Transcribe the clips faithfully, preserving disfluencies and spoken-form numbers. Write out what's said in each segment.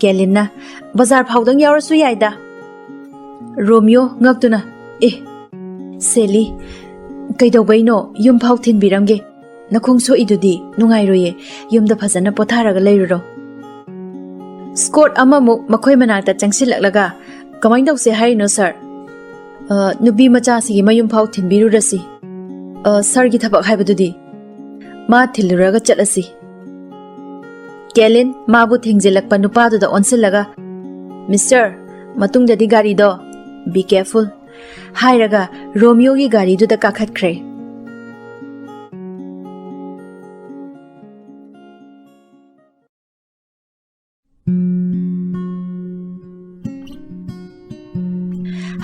ꯀꯦꯂꯤꯟꯅ, "ꯕꯖꯥꯔ ꯐꯥꯎꯗꯪ ꯌꯥꯎꯔꯁꯨ ꯌꯥꯏꯗ"꯫ ꯔꯣꯃꯤꯌꯣ ꯉꯛꯇꯨꯅ, "ꯑꯦ, ꯁꯦꯂꯤ, ꯀꯩꯗꯧꯕꯩꯅꯣ? ꯌꯨꯝ ꯐꯥꯎ ꯊꯤꯟꯕꯤꯔꯝꯒꯦ꯫ ꯅꯈꯣꯡ ꯁꯣꯛꯏꯗꯨꯗꯤ ꯅꯨꯡꯉꯥꯏꯔꯣꯏꯌꯦ꯫ ꯌꯨꯝꯗ ꯐꯖꯅ ꯄꯣꯊꯥꯔꯒ ꯂꯩꯔꯨꯔꯣ"꯫ ꯁ꯭ꯀꯣꯠ ꯑꯃꯃꯨꯛ ꯃꯈꯣꯏ ꯃꯅꯥꯛꯇ ꯆꯪꯁꯤꯜꯂꯛꯂꯒ, "ꯀꯃꯥꯏꯅ ꯇꯧꯁꯦ ꯍꯥꯏꯔꯤꯅꯣ, ꯁꯥꯔ? ꯑ, ꯅꯨꯄꯤ ꯃꯆꯥꯁꯤꯒꯤ ꯃꯌꯨꯝ ꯐꯥꯎ ꯊꯤꯟꯕꯤꯔꯨꯔꯁꯤ꯫ ꯑ, ꯁꯥꯔꯒꯤ ꯊꯕꯛ ꯍꯥꯏꯕꯗꯨꯗꯤ ꯃꯥ ꯊꯤꯜꯂꯨꯔꯒ ꯆꯠꯂꯁꯤ"꯫ ꯀꯦꯂꯤꯟ ꯃꯥꯕꯨ ꯊꯦꯡꯖꯤꯜꯂꯛꯄ ꯅꯨꯄꯥꯗꯨꯗ ꯑꯣꯟꯁꯤꯜꯂꯒ, "ꯃꯤꯁꯇꯔ, ꯃꯇꯨꯡꯗꯗꯤ ꯒꯥꯔꯤꯗꯣ be careful" ꯍꯥꯏꯔꯒ ꯔꯣꯃꯤꯌꯣꯒꯤ ꯒꯥꯔꯤꯗꯨꯗ ꯀꯥꯈꯠꯈ꯭ꯔꯦ꯫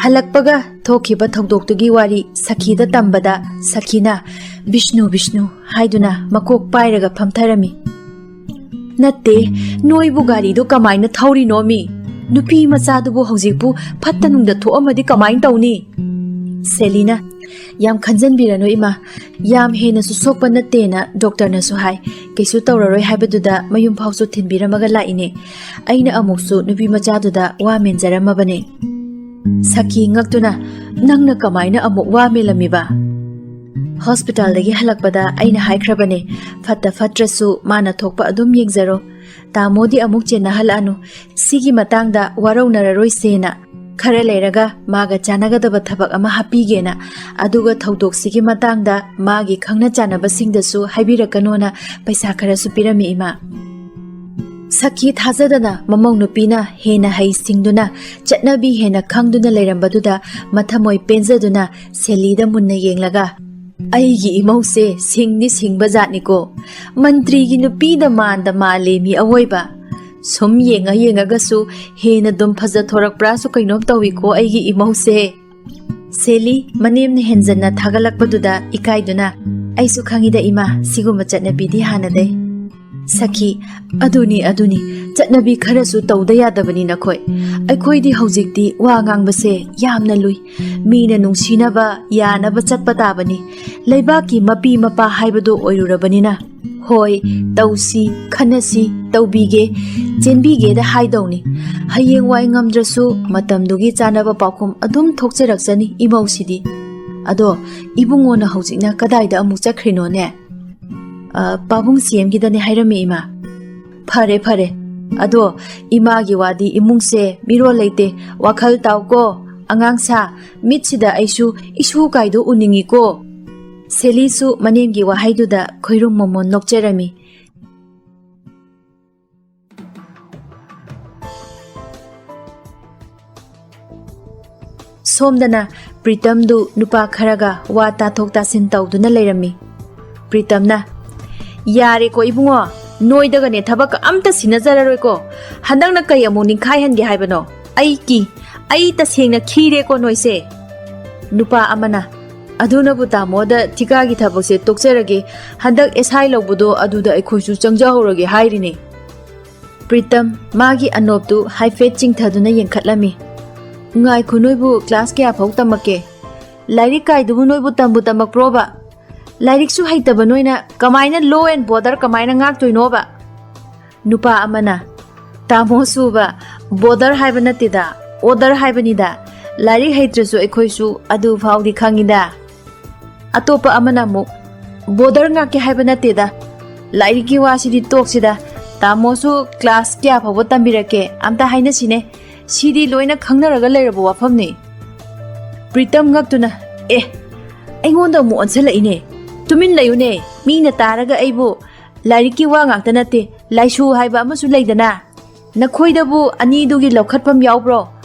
ꯍꯜꯂꯛꯄꯒ ꯊꯣꯛꯈꯤꯕ ꯊꯧꯗꯣꯛꯇꯨꯒꯤ ꯋꯥꯔꯤ ꯁꯈꯤꯗ ꯇꯝꯕꯗ, ꯁꯈꯤꯅ "ꯕꯤꯁꯅꯨ, ꯕꯤꯁꯅꯨ" ꯍꯥꯏꯗꯨꯅ ꯃꯀꯣꯛ ꯄꯥꯏꯔꯒ ꯐꯝꯊꯔꯝꯃꯤ꯫ "ꯅꯠꯇꯦ, ꯅꯣꯏꯕꯨ ꯒꯥꯔꯤꯗꯣ ꯀꯃꯥꯏꯅ ꯊꯧꯔꯤꯅꯣꯃꯤ? ꯅꯨꯄꯤ ꯃꯆꯥꯗꯨꯕꯨ ꯍꯧꯖꯤꯛꯄꯨ ꯐꯠꯇ ꯅꯨꯡꯗ ꯊꯣꯛꯑꯝꯃꯗꯤ ꯀꯃꯥꯏꯅ ꯇꯧꯅꯤ?" ꯁꯦꯂꯤꯅ, "ꯌꯥꯝ ꯈꯟꯖꯟꯕꯤꯔꯅꯨ ꯏꯃꯥ, ꯌꯥꯝ ꯍꯦꯟꯅꯁꯨ ꯁꯣꯛꯄ ꯅꯠꯇꯦꯅ ꯗꯣꯛꯇꯔꯅꯁꯨ ꯍꯥꯏ꯫ ꯀꯩꯁꯨ ꯇꯧꯔꯔꯣꯏ ꯍꯥꯏꯕꯗꯨꯗ ꯃꯌꯨꯝ ꯐꯥꯎꯁꯨ ꯊꯤꯟꯕꯤꯔꯝꯃꯒ ꯂꯥꯛꯏꯅꯦ꯫ ꯑꯩꯅ ꯑꯃꯨꯛꯁꯨ ꯅꯨꯄꯤ ꯃꯆꯥꯗꯨꯗ ꯋꯥ ꯃꯦꯟꯖꯔꯝꯃꯕꯅꯦ"꯫ ꯁꯈꯤ ꯉꯛꯇꯨꯅ, "ꯅꯪꯅ ꯀꯃꯥꯏꯅ ꯑꯃꯨꯛ ꯋꯥ ꯃꯦꯜꯂꯝꯃꯤꯕ?" "ꯍꯣꯁꯄꯤꯇꯥꯜꯗꯒꯤ ꯍꯜꯂꯛꯄꯗ ꯑꯩꯅ ꯍꯥꯏꯈ꯭ꯔꯕꯅꯦ, ꯐꯠꯇ ꯐꯠꯇ꯭ꯔꯁꯨ ꯃꯥꯅ ꯊꯣꯛꯄ ꯑꯗꯨꯝ ꯌꯦꯡꯖꯔꯣ꯫ ꯇꯥꯃꯣꯗꯤ ꯑꯃꯨꯛ ꯆꯦꯟꯅꯍꯜꯂꯛꯑꯅꯨ꯫ ꯁꯤꯒꯤ ꯃꯇꯥꯡꯗ ꯋꯥꯔꯧꯅꯔꯔꯣꯏꯁꯦꯅ꯫ ꯈꯔ ꯂꯩꯔꯒ ꯃꯥꯒ ꯆꯥꯟꯅꯒꯗꯕ ꯊꯕꯛ ꯑꯃ ꯍꯥꯞꯄꯤꯒꯦꯅ꯫ ꯑꯗꯨꯒ ꯊꯧꯗꯣꯛꯁꯤꯒꯤ ꯃꯇꯥꯡꯗ ꯃꯥꯒꯤ ꯈꯪꯅ ꯆꯥꯟꯅꯕꯁꯤꯡꯗꯁꯨ ꯍꯥꯏꯕꯤꯔꯛꯀꯅꯣꯅ ꯄꯩꯁꯥ ꯈꯔꯁꯨ ꯄꯤꯔꯝꯃꯤ ꯏꯃꯥ"꯫ ꯁꯈꯤ ꯊꯥꯖꯗꯅ ꯃꯃꯧ ꯅꯨꯄꯤꯅ ꯍꯦꯟꯅ ꯍꯩ ꯁꯤꯡꯗꯨꯅ ꯆꯠꯅꯕꯤ ꯍꯦꯟꯅ ꯈꯪꯗꯨꯅ ꯂꯩꯔꯝꯕꯗꯨꯗ ꯃꯊꯃꯣꯏ ꯄꯦꯟꯖꯗꯨꯅ ꯁꯦꯂꯤꯗ ꯃꯨꯟꯅ ꯌꯦꯡꯂꯒ, "ꯑꯩꯒꯤ ꯏꯃꯧꯁꯦ ꯁꯤꯡꯗꯤ ꯁꯤꯡꯕ ꯖꯥꯠꯅꯤꯀꯣ꯫ ꯃꯟꯇ꯭ꯔꯤꯒꯤ ꯅꯨꯄꯤꯗ ꯃꯥꯟꯗ ꯃꯥꯜꯂꯦ ꯃꯤ ꯑꯋꯣꯏꯕ꯫ ꯁꯨꯝ ꯌꯦꯡꯉ ꯌꯦꯡꯉꯒꯁꯨ ꯍꯦꯟꯅ ꯑꯗꯨꯝ ꯐꯖꯊꯣꯔꯛꯄ꯭ꯔꯥꯁꯨ ꯀꯩꯅꯣꯝ ꯇꯧꯏꯀꯣ ꯑꯩꯒꯤ ꯏꯃꯧꯁꯦ"꯫ ꯁꯦꯂꯤ ꯃꯅꯦꯝꯅ ꯍꯦꯟꯖꯟꯅ ꯊꯥꯒꯠꯂꯛꯄꯗꯨꯗ ꯏꯀꯥꯏꯗꯨꯅ, "ꯑꯩꯁꯨ ꯈꯪꯉꯤꯗ ꯏꯃꯥ, ꯁꯤꯒꯨꯝꯕ ꯆꯠꯅꯕꯤꯗꯤ ꯍꯥꯟꯅꯗꯩ"꯫ ꯁꯈꯤ, "ꯑꯗꯨꯅꯤ, ꯑꯗꯨꯅꯤ, ꯆꯠꯅꯕꯤ ꯈꯔꯁꯨ ꯇꯧꯗ ꯌꯥꯗꯕꯅꯤ ꯅꯈꯣꯏ꯫ ꯑꯩꯈꯣꯏꯗꯤ ꯍꯧꯖꯤꯛꯇꯤ ꯋꯥ ꯉꯥꯡꯕꯁꯦ ꯌꯥꯝꯅ ꯂꯨꯏ꯫ ꯃꯤꯅ ꯅꯨꯡꯁꯤꯅꯕ, ꯌꯥꯅꯕ ꯆꯠꯄ ꯇꯥꯕꯅꯤ꯫ ꯂꯩꯕꯥꯛꯀꯤ ꯃꯄꯤ ꯃꯄꯥ ꯍꯥꯏꯕꯗꯨ ꯑꯣꯏꯔꯨꯔꯕꯅꯤꯅ"꯫ ꯍꯣꯏ, ꯇꯧꯁꯤ, ꯈꯟꯅꯁꯤ, ꯇꯧꯕꯤꯒꯦ, ꯆꯦꯟꯕꯤꯒꯦꯗ ꯍꯥꯏꯗꯧꯅꯤ꯫ ꯍꯌꯦꯡꯋꯥꯏ ꯉꯝꯗ꯭ꯔꯁꯨ ꯃꯇꯝꯗꯨꯒꯤ ꯆꯥꯅꯕ ꯄꯥꯎꯈꯨꯝ ꯑꯗꯨꯝ ꯊꯣꯛꯆꯔꯛꯆꯅꯤ ꯏꯃꯧꯁꯤꯗꯤ꯫ ꯑꯗꯣ ꯏꯕꯨꯡꯉꯣꯅ ꯍꯧꯖꯤꯛꯅ ꯀꯗꯥꯏꯗ ꯑꯃꯨꯛ ꯆꯠꯈ꯭ꯔꯤꯅꯣꯅꯦ? "ꯑ, ꯄꯥꯕꯨꯡ ꯁꯤ ꯑꯦꯝꯒꯤꯗꯅꯦ ꯍꯥꯏꯔꯝꯃꯦ, ꯏꯃꯥ꯫" "ꯐꯔꯦ, ꯐꯔꯦ꯫ ꯑꯗꯣ ꯏꯃꯥꯒꯤ ꯋꯥꯗꯤ ꯏꯃꯨꯡꯁꯦ ꯃꯤꯔꯣꯜ ꯂꯩꯇꯦ꯫ ꯋꯥꯈꯜ ꯇꯥꯎꯀꯣ, ꯑꯉꯥꯡ ꯁꯥ꯫ ꯃꯤꯠꯁꯤꯗ ꯑꯩꯁꯨ ꯏꯁꯨ ꯀꯥꯏꯗꯣ ꯎꯅꯤꯡꯉꯤꯀꯣ꯫" ꯁꯦꯂꯤꯁꯨ ꯃꯅꯦꯝꯒꯤ ꯋꯥꯍꯩꯗꯨꯗ ꯈꯣꯏꯔꯨꯝ ꯃꯣꯃꯣꯟ ꯅꯣꯛꯆꯔꯝꯃꯤ꯫ ꯁꯣꯝꯗꯅ ꯄ꯭ꯔꯤꯇꯝꯗꯨ ꯅꯨꯄꯥ ꯈꯔꯒ ꯋꯥ ꯇꯥꯊꯣꯛ ꯇꯥꯁꯤꯟ ꯇꯧꯗꯨꯅ ꯂꯩꯔꯝꯃꯤ꯫ ꯄ꯭ꯔꯤꯇꯝꯅ, "ꯌꯥꯔꯦꯀꯣ ꯏꯕꯨꯡꯉꯣ, ꯅꯣꯏꯗꯒꯅꯦ ꯊꯕꯛꯀ ꯑꯝꯇ ꯁꯤꯟꯅꯖꯔꯔꯣꯏꯀꯣ꯫ ꯍꯟꯗꯛꯅ ꯀꯩ ꯑꯃꯨꯛ ꯅꯤꯡꯈꯥꯏꯍꯟꯒꯦ ꯍꯥꯏꯕꯅꯣ? ꯑꯩ ꯀꯤ, ꯑꯩ ꯇꯁꯦꯡꯅ ꯈꯤꯔꯦꯀꯣ ꯅꯣꯏꯁꯦ꯫" ꯅꯨꯄꯥ ꯑꯃꯅ, "ꯑꯗꯨꯅꯕꯨ ꯇꯥꯃꯣꯗ ꯊꯤꯀꯥꯒꯤ ꯊꯕꯛꯁꯦ ꯇꯣꯛꯆꯔꯒꯦ, ꯍꯟꯗꯛ ꯑꯦꯁ ꯑꯥꯏ ꯂꯧꯕꯗꯣ ꯑꯗꯨꯗ ꯑꯩꯈꯣꯏꯁꯨ ꯆꯪꯖꯍꯧꯔꯒꯦ ꯍꯥꯏꯔꯤꯅꯦ꯫" ꯄ꯭ꯔꯤꯇꯝ ꯃꯥꯒꯤ ꯑꯅꯣꯞꯇꯨ ꯍꯥꯏꯐꯦꯠ ꯆꯤꯡꯊꯗꯨꯅ ꯌꯦꯡꯈꯠꯂꯝꯃꯤ꯫ "ꯉꯥꯏꯈꯣ, ꯅꯣꯏꯕꯨ ꯀ꯭ꯂꯥꯁ ꯀꯌꯥ ꯐꯥꯎ ꯇꯝꯃꯛꯀꯦ? ꯂꯥꯏꯔꯤꯛ ꯀꯥꯏꯗꯨꯕꯨ ꯅꯣꯏꯕꯨ ꯇꯝꯕꯨ ꯇꯝꯃꯛꯄ꯭ꯔꯣꯕ? ꯂꯥꯏꯔꯤꯛꯁꯨ ꯍꯩꯇꯕ ꯅꯣꯏꯅ ꯀꯃꯥꯏꯅ law and order ꯀꯃꯥꯏꯅ ꯉꯥꯛꯇꯣꯏꯅꯣꯕ?" ꯅꯨꯄꯥ ꯑꯃꯅ, "ꯇꯥꯃꯣ ꯁꯨꯕ, border ꯍꯥꯏꯕ ꯅꯠꯇꯦꯗ, order ꯍꯥꯏꯕꯅꯤꯗ꯫ ꯂꯥꯏꯔꯤꯛ ꯍꯩꯇ꯭ꯔꯁꯨ ꯑꯩꯈꯣꯏꯁꯨ ꯑꯗꯨ ꯐꯥꯎꯗꯤ ꯈꯪꯉꯤꯗ꯫" ꯑꯇꯣꯞꯄ ꯑꯃꯅ ꯑꯃꯨꯛ, "Border ꯉꯥꯛꯀꯦ ꯍꯥꯏꯕ ꯅꯠꯇꯦꯗ, ꯂꯥꯏꯔꯤꯛꯀꯤ ꯋꯥꯁꯤꯗꯤ ꯇꯣꯛꯁꯤꯗ꯫ ꯇꯥꯃꯣꯁꯨ ꯀ꯭ꯂꯥꯁ ꯀꯌꯥ ꯐꯥꯎꯕ ꯇꯝꯕꯤꯔꯛꯀꯦ, ꯑꯝꯇ ꯍꯥꯏꯅꯁꯤꯅꯦ꯫ ꯁꯤꯗꯤ ꯂꯣꯏꯅ ꯈꯪꯅꯔꯒ ꯂꯩꯔꯕ ꯋꯥꯐꯝꯅꯤ꯫" ꯄ꯭ꯔꯤꯇꯝ ꯉꯛꯇꯨꯅ, "ꯑꯦ, ꯑꯩꯉꯣꯟꯗ ꯑꯃꯨꯛ ꯑꯣꯟꯁꯤꯜꯂꯛꯏꯅꯦ꯫ ꯇꯨꯃꯤꯟ ꯂꯩꯌꯨꯅꯦ, ꯃꯤꯅ ꯇꯥꯔꯒ ꯑꯩꯕꯨ ꯂꯥꯏꯔꯤꯛꯀꯤ ꯋꯥ ꯉꯥꯛꯇ ꯅꯠꯇꯦ, ꯂꯥꯏꯁꯨ ꯍꯥꯏꯕ ꯑꯃꯁꯨ ꯂꯩꯗꯅ꯫ ꯅꯈꯣꯏꯗꯕꯨ ꯑꯅꯤꯗꯨꯒꯤ ꯂꯧꯈꯠꯐꯝ ꯌꯥꯎꯕ꯭ꯔꯣ?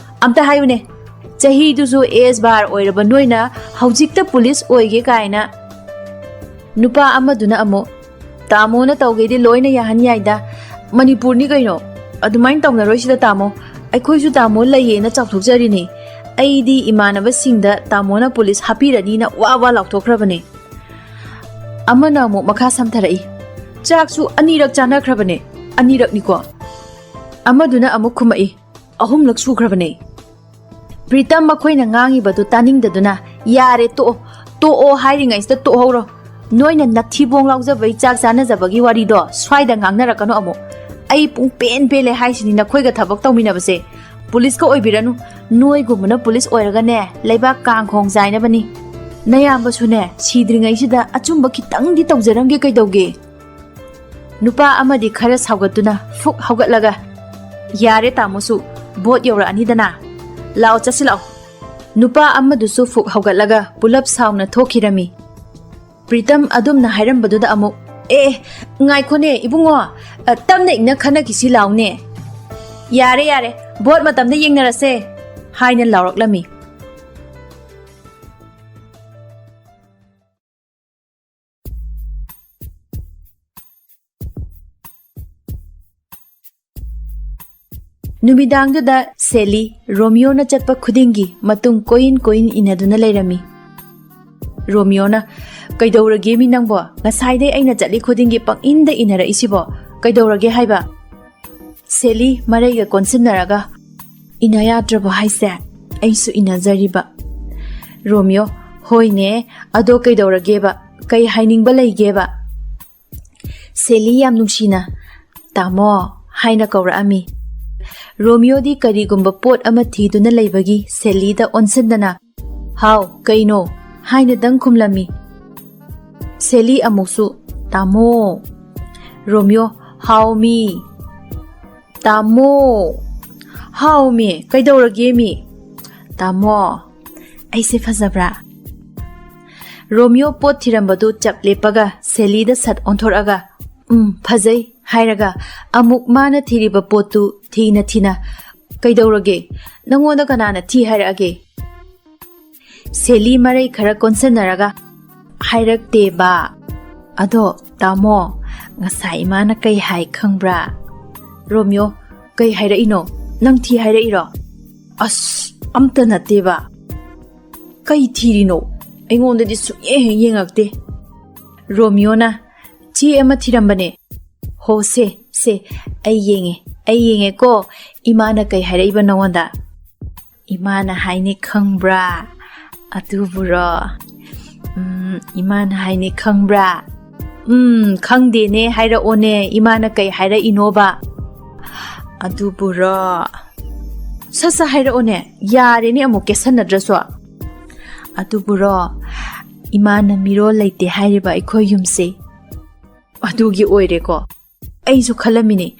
ꯑꯝꯇ ꯍꯥꯏꯌꯨꯅꯦ꯫ ꯆꯍꯤꯗꯨꯁꯨ ꯑꯦꯖ ꯕꯥꯔ ꯑꯣꯏꯔꯕ ꯅꯣꯏꯅ ꯍꯧꯖꯤꯛꯇ ꯄꯨꯂꯤꯁ ꯑꯣꯏꯒꯦ ꯀꯥꯏꯅ꯫" ꯅꯨꯄꯥ ꯑꯃꯗꯨꯅ ꯑꯃꯨꯛ, "ꯇꯥꯃꯣꯅ ꯇꯧꯒꯦꯗꯤ ꯂꯣꯏꯅ ꯌꯥꯍꯟ ꯌꯥꯏꯗ꯫ ꯃꯅꯤꯄꯨꯔꯅꯤ ꯀꯩꯅꯣ꯫ ꯑꯗꯨꯃꯥꯏꯅ ꯇꯧꯅꯔꯣꯏꯁꯤꯗ ꯇꯥꯃꯣ꯫ ꯑꯩꯈꯣꯏꯁꯨ ꯇꯥꯃꯣ ꯂꯩꯌꯦꯅ ꯆꯥꯎꯊꯣꯛꯆꯔꯤꯅꯤ꯫ ꯑꯩꯗꯤ ꯏꯃꯥꯟꯅꯕꯁꯤꯡꯗ ꯇꯥꯃꯣꯅ ꯄꯨꯂꯤꯁ ꯍꯥꯞꯄꯤꯔꯅꯤꯅ ꯋꯥ ꯋꯥ ꯂꯥꯎꯊꯣꯛꯈ꯭ꯔꯕꯅꯦ꯫" ꯑꯃꯅ ꯑꯃꯨꯛ ꯃꯈꯥ ꯁꯝꯊꯔꯛꯏ, "ꯆꯥꯛꯁꯨ ꯑꯅꯤꯔꯛ ꯆꯥꯅꯈ꯭ꯔꯕꯅꯦ꯫ ꯑꯅꯤꯔꯛꯅꯤꯀꯣ?" ꯑꯃꯗꯨꯅ ꯑꯃꯨꯛ ꯈꯨꯝꯃꯛꯏ, "ꯑꯍꯨꯝꯂꯛ ꯁꯨꯈ꯭ꯔꯕꯅꯦ꯫" ꯄ꯭ꯔꯤꯇꯝ ꯃꯈꯣꯏꯅ ꯉꯥꯡꯉꯤꯕꯗꯨ ꯇꯥꯅꯤꯡꯗꯗꯨꯅ, "ꯌꯥꯔꯦ, ꯇꯣꯛꯑꯣ, ꯇꯣꯛꯑꯣ ꯍꯥꯏꯔꯤꯉꯩꯁꯤꯗ ꯇꯣꯛꯍꯧꯔꯣ꯫ ꯅꯣꯏꯅ ꯅꯊꯤꯕꯣꯡ ꯂꯥꯎꯖꯕꯩ ꯆꯥꯛ ꯆꯥꯅꯖꯕꯒꯤ ꯋꯥꯔꯤꯗꯣ ꯁ꯭ꯋꯥꯏꯗ ꯉꯥꯡꯅꯔꯛꯀꯅꯣ ꯑꯃꯨꯛ꯫ ꯑꯩ ꯄꯨꯡ ꯄꯦꯟ ꯄꯦꯜꯂꯦ ꯍꯥꯏꯁꯤꯅꯤ ꯅꯈꯣꯏꯒ ꯊꯕꯛ ꯇꯧꯃꯤꯟꯅꯕꯁꯦ꯫ ꯄꯨꯂꯤꯁꯀ ꯑꯣꯏꯕꯤꯔꯅꯨ, ꯅꯣꯏꯒꯨꯝꯕꯅ ꯄꯨꯂꯤꯁ ꯑꯣꯏꯔꯒꯅꯦ ꯂꯩꯕꯥꯛ ꯀꯥꯡ ꯈꯣꯡ ꯆꯥꯏꯅꯕꯅꯤ꯫ ꯅꯌꯥꯝꯕꯁꯨꯅꯦ ꯁꯤꯗ꯭ꯔꯤꯉꯩꯁꯤꯗ ꯑꯆꯨꯝꯕ ꯈꯤꯇꯪꯗꯤ ꯇꯧꯖꯔꯝꯒꯦ ꯀꯩꯗꯧꯒꯦ? ꯅꯨꯄꯥ ꯑꯃꯗꯤ ꯈꯔ ꯁꯥꯎꯒꯠꯇꯨꯅ ꯐꯨꯛ ꯍꯧꯒꯠꯂꯒ, "ꯌꯥꯔꯦ ꯇꯥꯃꯣꯁꯨ, ꯚꯣꯠ ꯌꯧꯔꯛꯑꯅꯤꯗꯅ꯫ ꯂꯥꯛꯑꯣ, ꯆꯠꯁꯤ ꯂꯥꯛꯑꯣ"꯫ ꯅꯨꯄꯥ ꯑꯃꯗꯨꯁꯨ ꯐꯨꯛ ꯍꯧꯒꯠꯂꯒ ꯄꯨꯂꯞ ꯁꯥꯎꯅ ꯊꯣꯛꯈꯤꯔꯝꯃꯤ꯫ ꯄ꯭ꯔꯤꯇꯝ ꯑꯗꯨꯝꯅ ꯍꯥꯏꯔꯝꯕꯗꯨꯗ ꯑꯃꯨꯛ, "ꯑꯦ, ꯑꯦ, ꯉꯥꯏꯈꯣꯅꯦ ꯏꯕꯨꯡꯉꯣ, ꯑ, ꯇꯞꯅ ꯏꯪꯅ ꯈꯟꯅꯈꯤꯁꯤ ꯂꯥꯎꯅꯦ꯫ ꯌꯥꯔꯦ, ꯌꯥꯔꯦ, ꯚꯣꯠ ꯃꯇꯝꯗ ꯌꯦꯡꯅꯔꯁꯦ" ꯍꯥꯏꯅ ꯂꯥꯎꯔꯛꯂꯝꯃꯤ꯫ ꯅꯨꯃꯤꯗꯥꯡꯗꯨꯗ ꯁꯦꯂꯤ ꯔꯣꯃꯤꯌꯣꯅ ꯆꯠꯄ ꯈꯨꯗꯤꯡꯒꯤ ꯃꯇꯨꯡ ꯀꯣꯏꯏꯟ ꯀꯣꯏꯏꯟ ꯏꯟꯅꯗꯨꯅ ꯂꯩꯔꯝꯃꯤ꯫ ꯔꯣꯃꯤꯌꯣꯅ, "ꯀꯩꯗꯧꯔꯒꯦ ꯃꯤ ꯅꯪꯕꯣ? ꯉꯁꯥꯏꯗꯩ ꯑꯩꯅ ꯆꯠꯂꯤ ꯈꯨꯗꯤꯡꯒꯤ ꯄꯪꯏꯟꯗ ꯏꯟꯅꯔꯛꯏꯁꯤꯕꯣ? ꯀꯩꯗꯧꯔꯒꯦ ꯍꯥꯏꯕ?" ꯁꯦꯂꯤ ꯃꯔꯩꯒ ꯀꯣꯟꯁꯤꯟꯅꯔꯒ, "ꯏꯟꯅ ꯌꯥꯗ꯭ꯔꯕꯣ ꯍꯥꯏꯁꯦ? ꯑꯩꯁꯨ ꯏꯟꯅꯖꯔꯤꯕ"꯫ ꯔꯣꯃꯤꯌꯣ, "ꯍꯣꯏꯅꯦ, ꯑꯗꯣ ꯀꯩꯗꯧꯔꯒꯦꯕ? ꯀꯩ ꯍꯥꯏꯅꯤꯡꯕ ꯂꯩꯒꯦꯕ?" ꯁꯦꯂꯤ ꯌꯥꯝ ꯅꯨꯡꯁꯤꯅ, "ꯇꯥꯃꯣ" ꯍꯥꯏꯅ ꯀꯧꯔꯛꯑꯝꯃꯤ꯫ ꯔꯣꯃꯤꯌꯣꯗꯤ ꯀꯔꯤꯒꯨꯝꯕ ꯄꯣꯠ ꯑꯃ ꯊꯤꯗꯨꯅ ꯂꯩꯕꯒꯤ ꯁꯦꯂꯤꯗ ꯑꯣꯟꯁꯤꯟꯗꯅ, "ꯍꯥꯎ, ꯀꯩꯅꯣ?" ꯍꯥꯏꯅꯗꯪ ꯈꯨꯝꯂꯝꯃꯤ꯫ ꯁꯦꯂꯤ ꯑꯃꯨꯛꯁꯨ, "ꯇꯥꯃꯣ"꯫ ꯔꯣꯃꯤꯌꯣ, "ꯍꯥꯎꯃꯤ"꯫ "ꯇꯥꯃꯣ"꯫ "ꯍꯥꯎꯃꯤ, ꯀꯩꯗꯧꯔꯒꯦꯃꯤ?" "ꯇꯥꯃꯣ, ꯑꯩꯁꯦ ꯐꯖꯕ꯭ꯔꯥ?" ꯔꯣꯃꯤꯌꯣ ꯄꯣꯠ ꯊꯤꯔꯝꯕꯗꯨ ꯆꯞ ꯂꯦꯞꯄꯒ ꯁꯦꯂꯤꯗ ꯁꯠ ꯑꯣꯟꯊꯣꯔꯛꯑꯒ, "ꯎꯝ, ꯐꯖꯩ" ꯍꯥꯏꯔꯒ ꯑꯃꯨꯛ ꯃꯥꯅ ꯊꯤꯔꯤꯕ ꯄꯣꯠꯇꯨ ꯊꯤꯅ ꯊꯤꯅ, "ꯀꯩꯗꯧꯔꯒꯦ? ꯅꯪꯉꯣꯟꯗ ꯀꯅꯥꯅ ꯊꯤ ꯍꯥꯏꯔꯛꯑꯒꯦ?" ꯁꯦꯂꯤ ꯃꯔꯩ ꯈꯔ ꯀꯣꯟꯁꯤꯟꯅꯔꯒ, "ꯍꯥꯏꯔꯛꯇꯦꯕ꯫ ꯑꯗꯣ ꯇꯥꯃꯣ, ꯉꯁꯥꯏ ꯏꯃꯥꯅ ꯀꯩ ꯍꯥꯏ ꯈꯪꯕ꯭ꯔꯥ?" ꯔꯣꯃꯤꯌꯣ, "ꯀꯩ ꯍꯥꯏꯔꯛꯏꯅꯣ? ꯅꯪ ꯊꯤ ꯍꯥꯏꯔꯛꯏꯔꯣ?" "ꯑꯁ, ꯑꯝꯇ ꯅꯠꯇꯦꯕ꯫ ꯀꯩ ꯊꯤꯔꯤꯅꯣ? ꯑꯩꯉꯣꯟꯗꯗꯤ ꯁꯨꯛꯌꯦꯡ ꯍꯦꯛ ꯌꯦꯡꯉꯛꯇꯦ"꯫ ꯔꯣꯃꯤꯌꯣꯅ, "ꯆꯦ ꯑꯃ ꯊꯤꯔꯝꯕꯅꯦ꯫ ꯍꯣ, ꯁꯦ, ꯁꯦ, ꯑꯩ ꯌꯦꯡꯉꯦ, ꯑꯩ ꯌꯦꯡꯉꯦꯀꯣ꯫ ꯏꯃꯥꯅ ꯀꯩ ꯍꯥꯏꯔꯛꯏꯕ ꯅꯉꯣꯟꯗ?" "ꯏꯃꯥꯅ ꯍꯥꯏꯅꯤ ꯈꯪꯕ꯭ꯔꯥ?" "ꯑꯗꯨꯕꯨꯔꯣ?" ꯎꯝ, ꯏꯃꯥꯅ ꯍꯥꯏꯅꯦ ꯈꯪꯕ꯭ꯔꯥ? ꯎꯝ, ꯈꯪꯗꯦꯅꯦ, ꯍꯥꯏꯔꯛꯑꯣꯅꯦ, ꯏꯃꯥꯅ ꯀꯩ ꯍꯥꯏꯔꯛꯏꯅꯣꯕ? ꯑꯗꯨꯕꯨꯔꯣ? ꯁꯠ ꯁꯠ ꯍꯥꯏꯔꯛꯑꯣꯅꯦ, ꯌꯥꯔꯦꯅꯦ ꯑꯃꯨꯛ ꯀꯦꯁꯟꯅꯗ꯭ꯔꯁꯨ꯫ ꯑꯗꯨꯕꯨꯔꯣ, ꯏꯃꯥꯅ ꯃꯤꯔꯣꯜ ꯂꯩꯇꯦ ꯍꯥꯏꯔꯤꯕ ꯑꯩꯈꯣꯏ ꯌꯨꯝꯁꯦ꯫ ꯑꯗꯨꯒꯤ ꯑꯣꯏꯔꯦꯀꯣ꯫ ꯑꯩꯁꯨ ꯈꯜꯂꯝꯃꯤꯅꯦ꯫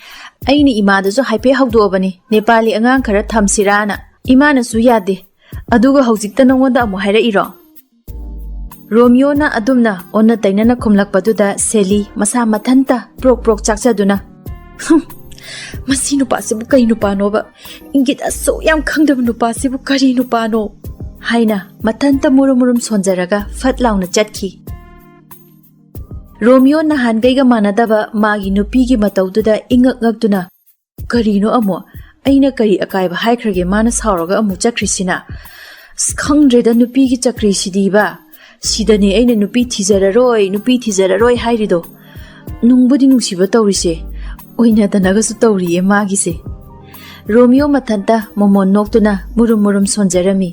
ꯑꯩꯅ ꯏꯃꯥꯗꯁꯨ ꯍꯥꯏꯐꯦꯠ ꯍꯧꯗꯣꯛꯑꯕꯅꯤ, ꯅꯦꯄꯥꯂꯤ ꯑꯉꯥꯡ ꯈꯔ ꯊꯝꯁꯤꯔꯥꯅ꯫ ꯏꯃꯥꯅꯁꯨ ꯌꯥꯗꯦ꯫ ꯑꯗꯨꯒ ꯍꯧꯖꯤꯛꯇ ꯅꯉꯣꯟꯗ ꯑꯃꯨꯛ ꯍꯥꯏꯔꯛꯏꯔꯣ? ꯔꯣꯃꯤꯌꯣꯅ ꯑꯗꯨꯝꯅ ꯑꯣꯟꯅ ꯇꯩꯅꯅ ꯈꯨꯝꯂꯛꯄꯗꯨꯗ ꯁꯦꯂꯤ ꯃꯁꯥ ꯃꯊꯟꯇ ꯄ꯭ꯔꯣꯛ ꯄ꯭ꯔꯣꯛ ꯆꯥꯛꯆꯗꯨꯅ, "ꯍꯨꯝ, ꯃꯁꯤ ꯅꯨꯄꯥꯁꯤꯕꯨ ꯀꯩ ꯅꯨꯄꯥꯅꯣꯕ? ꯏꯪꯒꯤꯠ ꯑꯁꯨꯛ ꯌꯥꯝ ꯈꯪꯗꯕ ꯅꯨꯄꯥꯁꯤꯕꯨ ꯀꯔꯤ ꯅꯨꯄꯥꯅꯣ?" ꯍꯥꯏꯅ ꯃꯊꯟꯇ ꯃꯨꯔꯨꯝ ꯃꯨꯔꯨꯝ ꯁꯣꯟꯖꯔꯒ ꯐꯠ ꯂꯥꯎꯅ ꯆꯠꯈꯤ꯫ ꯔꯣꯃꯤꯌꯣ ꯅꯍꯥꯟꯈꯩꯒ ꯃꯥꯟꯅꯗꯕ ꯃꯥꯒꯤ ꯅꯨꯄꯤꯒꯤ ꯃꯇꯧꯗꯨꯗ ꯏꯉꯛ ꯉꯛꯇꯨꯅ, "ꯀꯔꯤꯅꯣ ꯑꯃꯨꯛ? ꯑꯩꯅ ꯀꯔꯤ ꯑꯀꯥꯏꯕ ꯍꯥꯏꯈ꯭ꯔꯒꯦ ꯃꯥꯅ ꯁꯥꯎꯔꯒ ꯑꯃꯨꯛ ꯆꯠꯈ꯭ꯔꯤꯁꯤꯅ? ꯑꯁ, ꯈꯪꯗ꯭ꯔꯦꯗ ꯅꯨꯄꯤꯒꯤ ꯆꯀ꯭ꯔꯤꯁꯤꯗꯤꯕ꯫ ꯁꯤꯗꯅꯦ ꯑꯩꯅ ꯅꯨꯄꯤ ꯊꯤꯖꯔꯔꯣꯏ, ꯅꯨꯄꯤ ꯊꯤꯖꯔꯔꯣꯏ ꯍꯥꯏꯔꯤꯗꯣ꯫ ꯅꯨꯡꯕꯨꯗꯤ ꯅꯨꯡꯁꯤꯕ ꯇꯧꯔꯤꯁꯦ, ꯑꯣꯏꯅꯗꯅꯒꯁꯨ ꯇꯧꯔꯤꯌꯦ ꯃꯥꯒꯤꯁꯦ"꯫ ꯔꯣꯃꯤꯌꯣ ꯃꯊꯟꯇ ꯃꯣꯃꯣꯟ ꯅꯣꯛꯇꯨꯅ ꯃꯨꯔꯨꯝ ꯃꯨꯔꯨꯝ ꯁꯣꯟꯖꯔꯝꯃꯤ꯫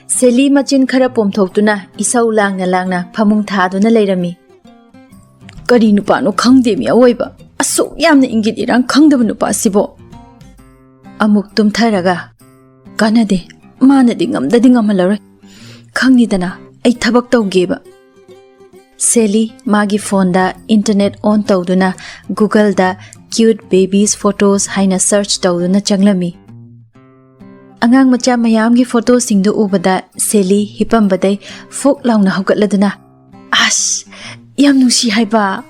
ꯁꯦꯂꯤ ꯃꯆꯤꯟ ꯈꯔ ꯄꯣꯝꯊꯣꯛꯇꯨꯅ ꯏꯁꯧ ꯂꯥꯡꯅ ꯂꯥꯡꯅ ꯐꯃꯨꯡ ꯊꯥꯗꯨꯅ ꯂꯩꯔꯝꯃꯤ꯫ "ꯀꯔꯤ ꯅꯨꯄꯥꯅꯣ ꯈꯪꯗꯦ ꯃꯤ ꯑꯋꯣꯏꯕ, ꯑꯁꯨꯛ ꯌꯥꯝꯅ ꯏꯪꯒꯤꯠ ꯏꯔꯥꯡ ꯈꯪꯗꯕ ꯅꯨꯄꯥꯁꯤꯕꯣ"꯫ ꯑꯃꯨꯛ ꯇꯨꯝꯊꯔꯒ, "ꯀꯥꯟꯅꯗꯦ, ꯃꯥꯅꯗꯤ ꯉꯝꯗꯗꯤ ꯉꯝꯍꯜꯂꯔꯣꯏ꯫ ꯈꯪꯉꯤꯗꯅ, ꯑꯩ ꯊꯕꯛ ꯇꯧꯒꯦꯕ"꯫ ꯁꯦꯂꯤ ꯃꯥꯒꯤ ꯐꯣꯟꯗ internet on ꯇꯧꯗꯨꯅ Google-ꯗ "cute babies photos" ꯍꯥꯏꯅ search ꯇꯧꯗꯨꯅ ꯆꯪꯂꯝꯃꯤ꯫ ꯑꯉꯥꯡ ꯃꯆꯥ ꯃꯌꯥꯝꯒꯤ ꯐꯣꯇꯣꯁꯤꯡꯗꯨ ꯎꯕꯗ ꯁꯦꯂꯤ ꯍꯤꯞꯄꯝꯕꯗꯩ ꯐꯨꯛ ꯂꯥꯎꯅ ꯍꯧꯒꯠꯂꯗꯨꯅ, "ꯑꯁ, ꯌꯥꯝ ꯅꯨꯡꯁꯤ ꯍꯥꯏꯕ!"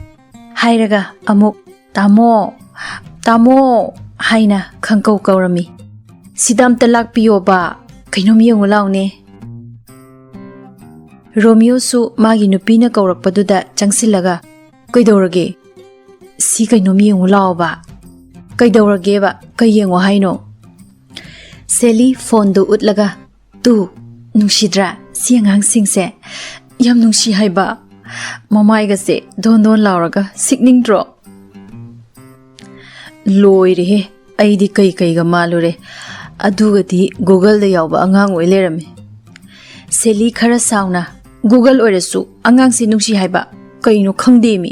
ꯍꯥꯏꯔꯒ ꯑꯃꯨꯛ "ꯇꯥꯃꯣ, ꯇꯥꯃꯣ" ꯍꯥꯏꯅ ꯈꯪꯀꯧ ꯀꯧꯔꯝꯃꯤ꯫ "ꯁꯤꯗ ꯑꯝꯇ ꯂꯥꯛꯄꯤꯌꯣꯕ, ꯀꯩꯅꯣꯝ ꯌꯦꯡꯉꯨ ꯂꯥꯎꯅꯦ"꯫ ꯔꯣꯃꯤꯌꯣꯁꯨ ꯃꯥꯒꯤ ꯅꯨꯄꯤꯅ ꯀꯧꯔꯛꯄꯗꯨꯗ ꯆꯪꯁꯤꯜꯂꯒ, "ꯀꯩꯗꯧꯔꯒꯦ? ꯁꯤ ꯀꯩꯅꯣꯝ ꯌꯦꯡꯉꯨ ꯂꯥꯎꯕ"꯫ "ꯀꯩꯗꯧꯔꯒꯦꯕ? ꯀꯩ ꯌꯦꯡꯉꯣ ꯍꯥꯏꯅꯣ?" ꯁꯦꯂꯤ ꯐꯣꯟꯗꯨ ꯎꯠꯂꯒ, "ꯇꯨ, ꯅꯨꯡꯁꯤꯗ꯭ꯔꯥ ꯁꯤ ꯑꯉꯥꯡꯁꯤꯡꯁꯦ? ꯌꯥꯝ ꯅꯨꯡꯁꯤ ꯍꯥꯏꯕ꯫ ꯃꯃꯥꯏꯒꯁꯦ ꯗꯣꯟ ꯗꯣꯟ ꯂꯥꯎꯔꯒ ꯁꯤꯛꯅꯤꯡꯗ꯭ꯔꯣ?" ꯂꯣꯏꯔꯦꯍꯦ, ꯑꯩꯗꯤ ꯀꯩ ꯀꯩꯒ ꯃꯥꯜꯂꯨꯔꯦ꯫ ꯑꯗꯨꯒꯗꯤ Google-ꯗ ꯌꯥꯎꯕ ꯑꯉꯥꯡ ꯑꯣꯏ ꯂꯩꯔꯝꯃꯤ꯫ ꯁꯦꯂꯤ ꯈꯔ ꯁꯥꯎꯅ, "Google ꯑꯣꯏꯔꯁꯨ ꯑꯉꯥꯡꯁꯦ ꯅꯨꯡꯁꯤ ꯍꯥꯏꯕ ꯀꯩꯅꯣ ꯈꯪꯗꯦꯃꯤ"꯫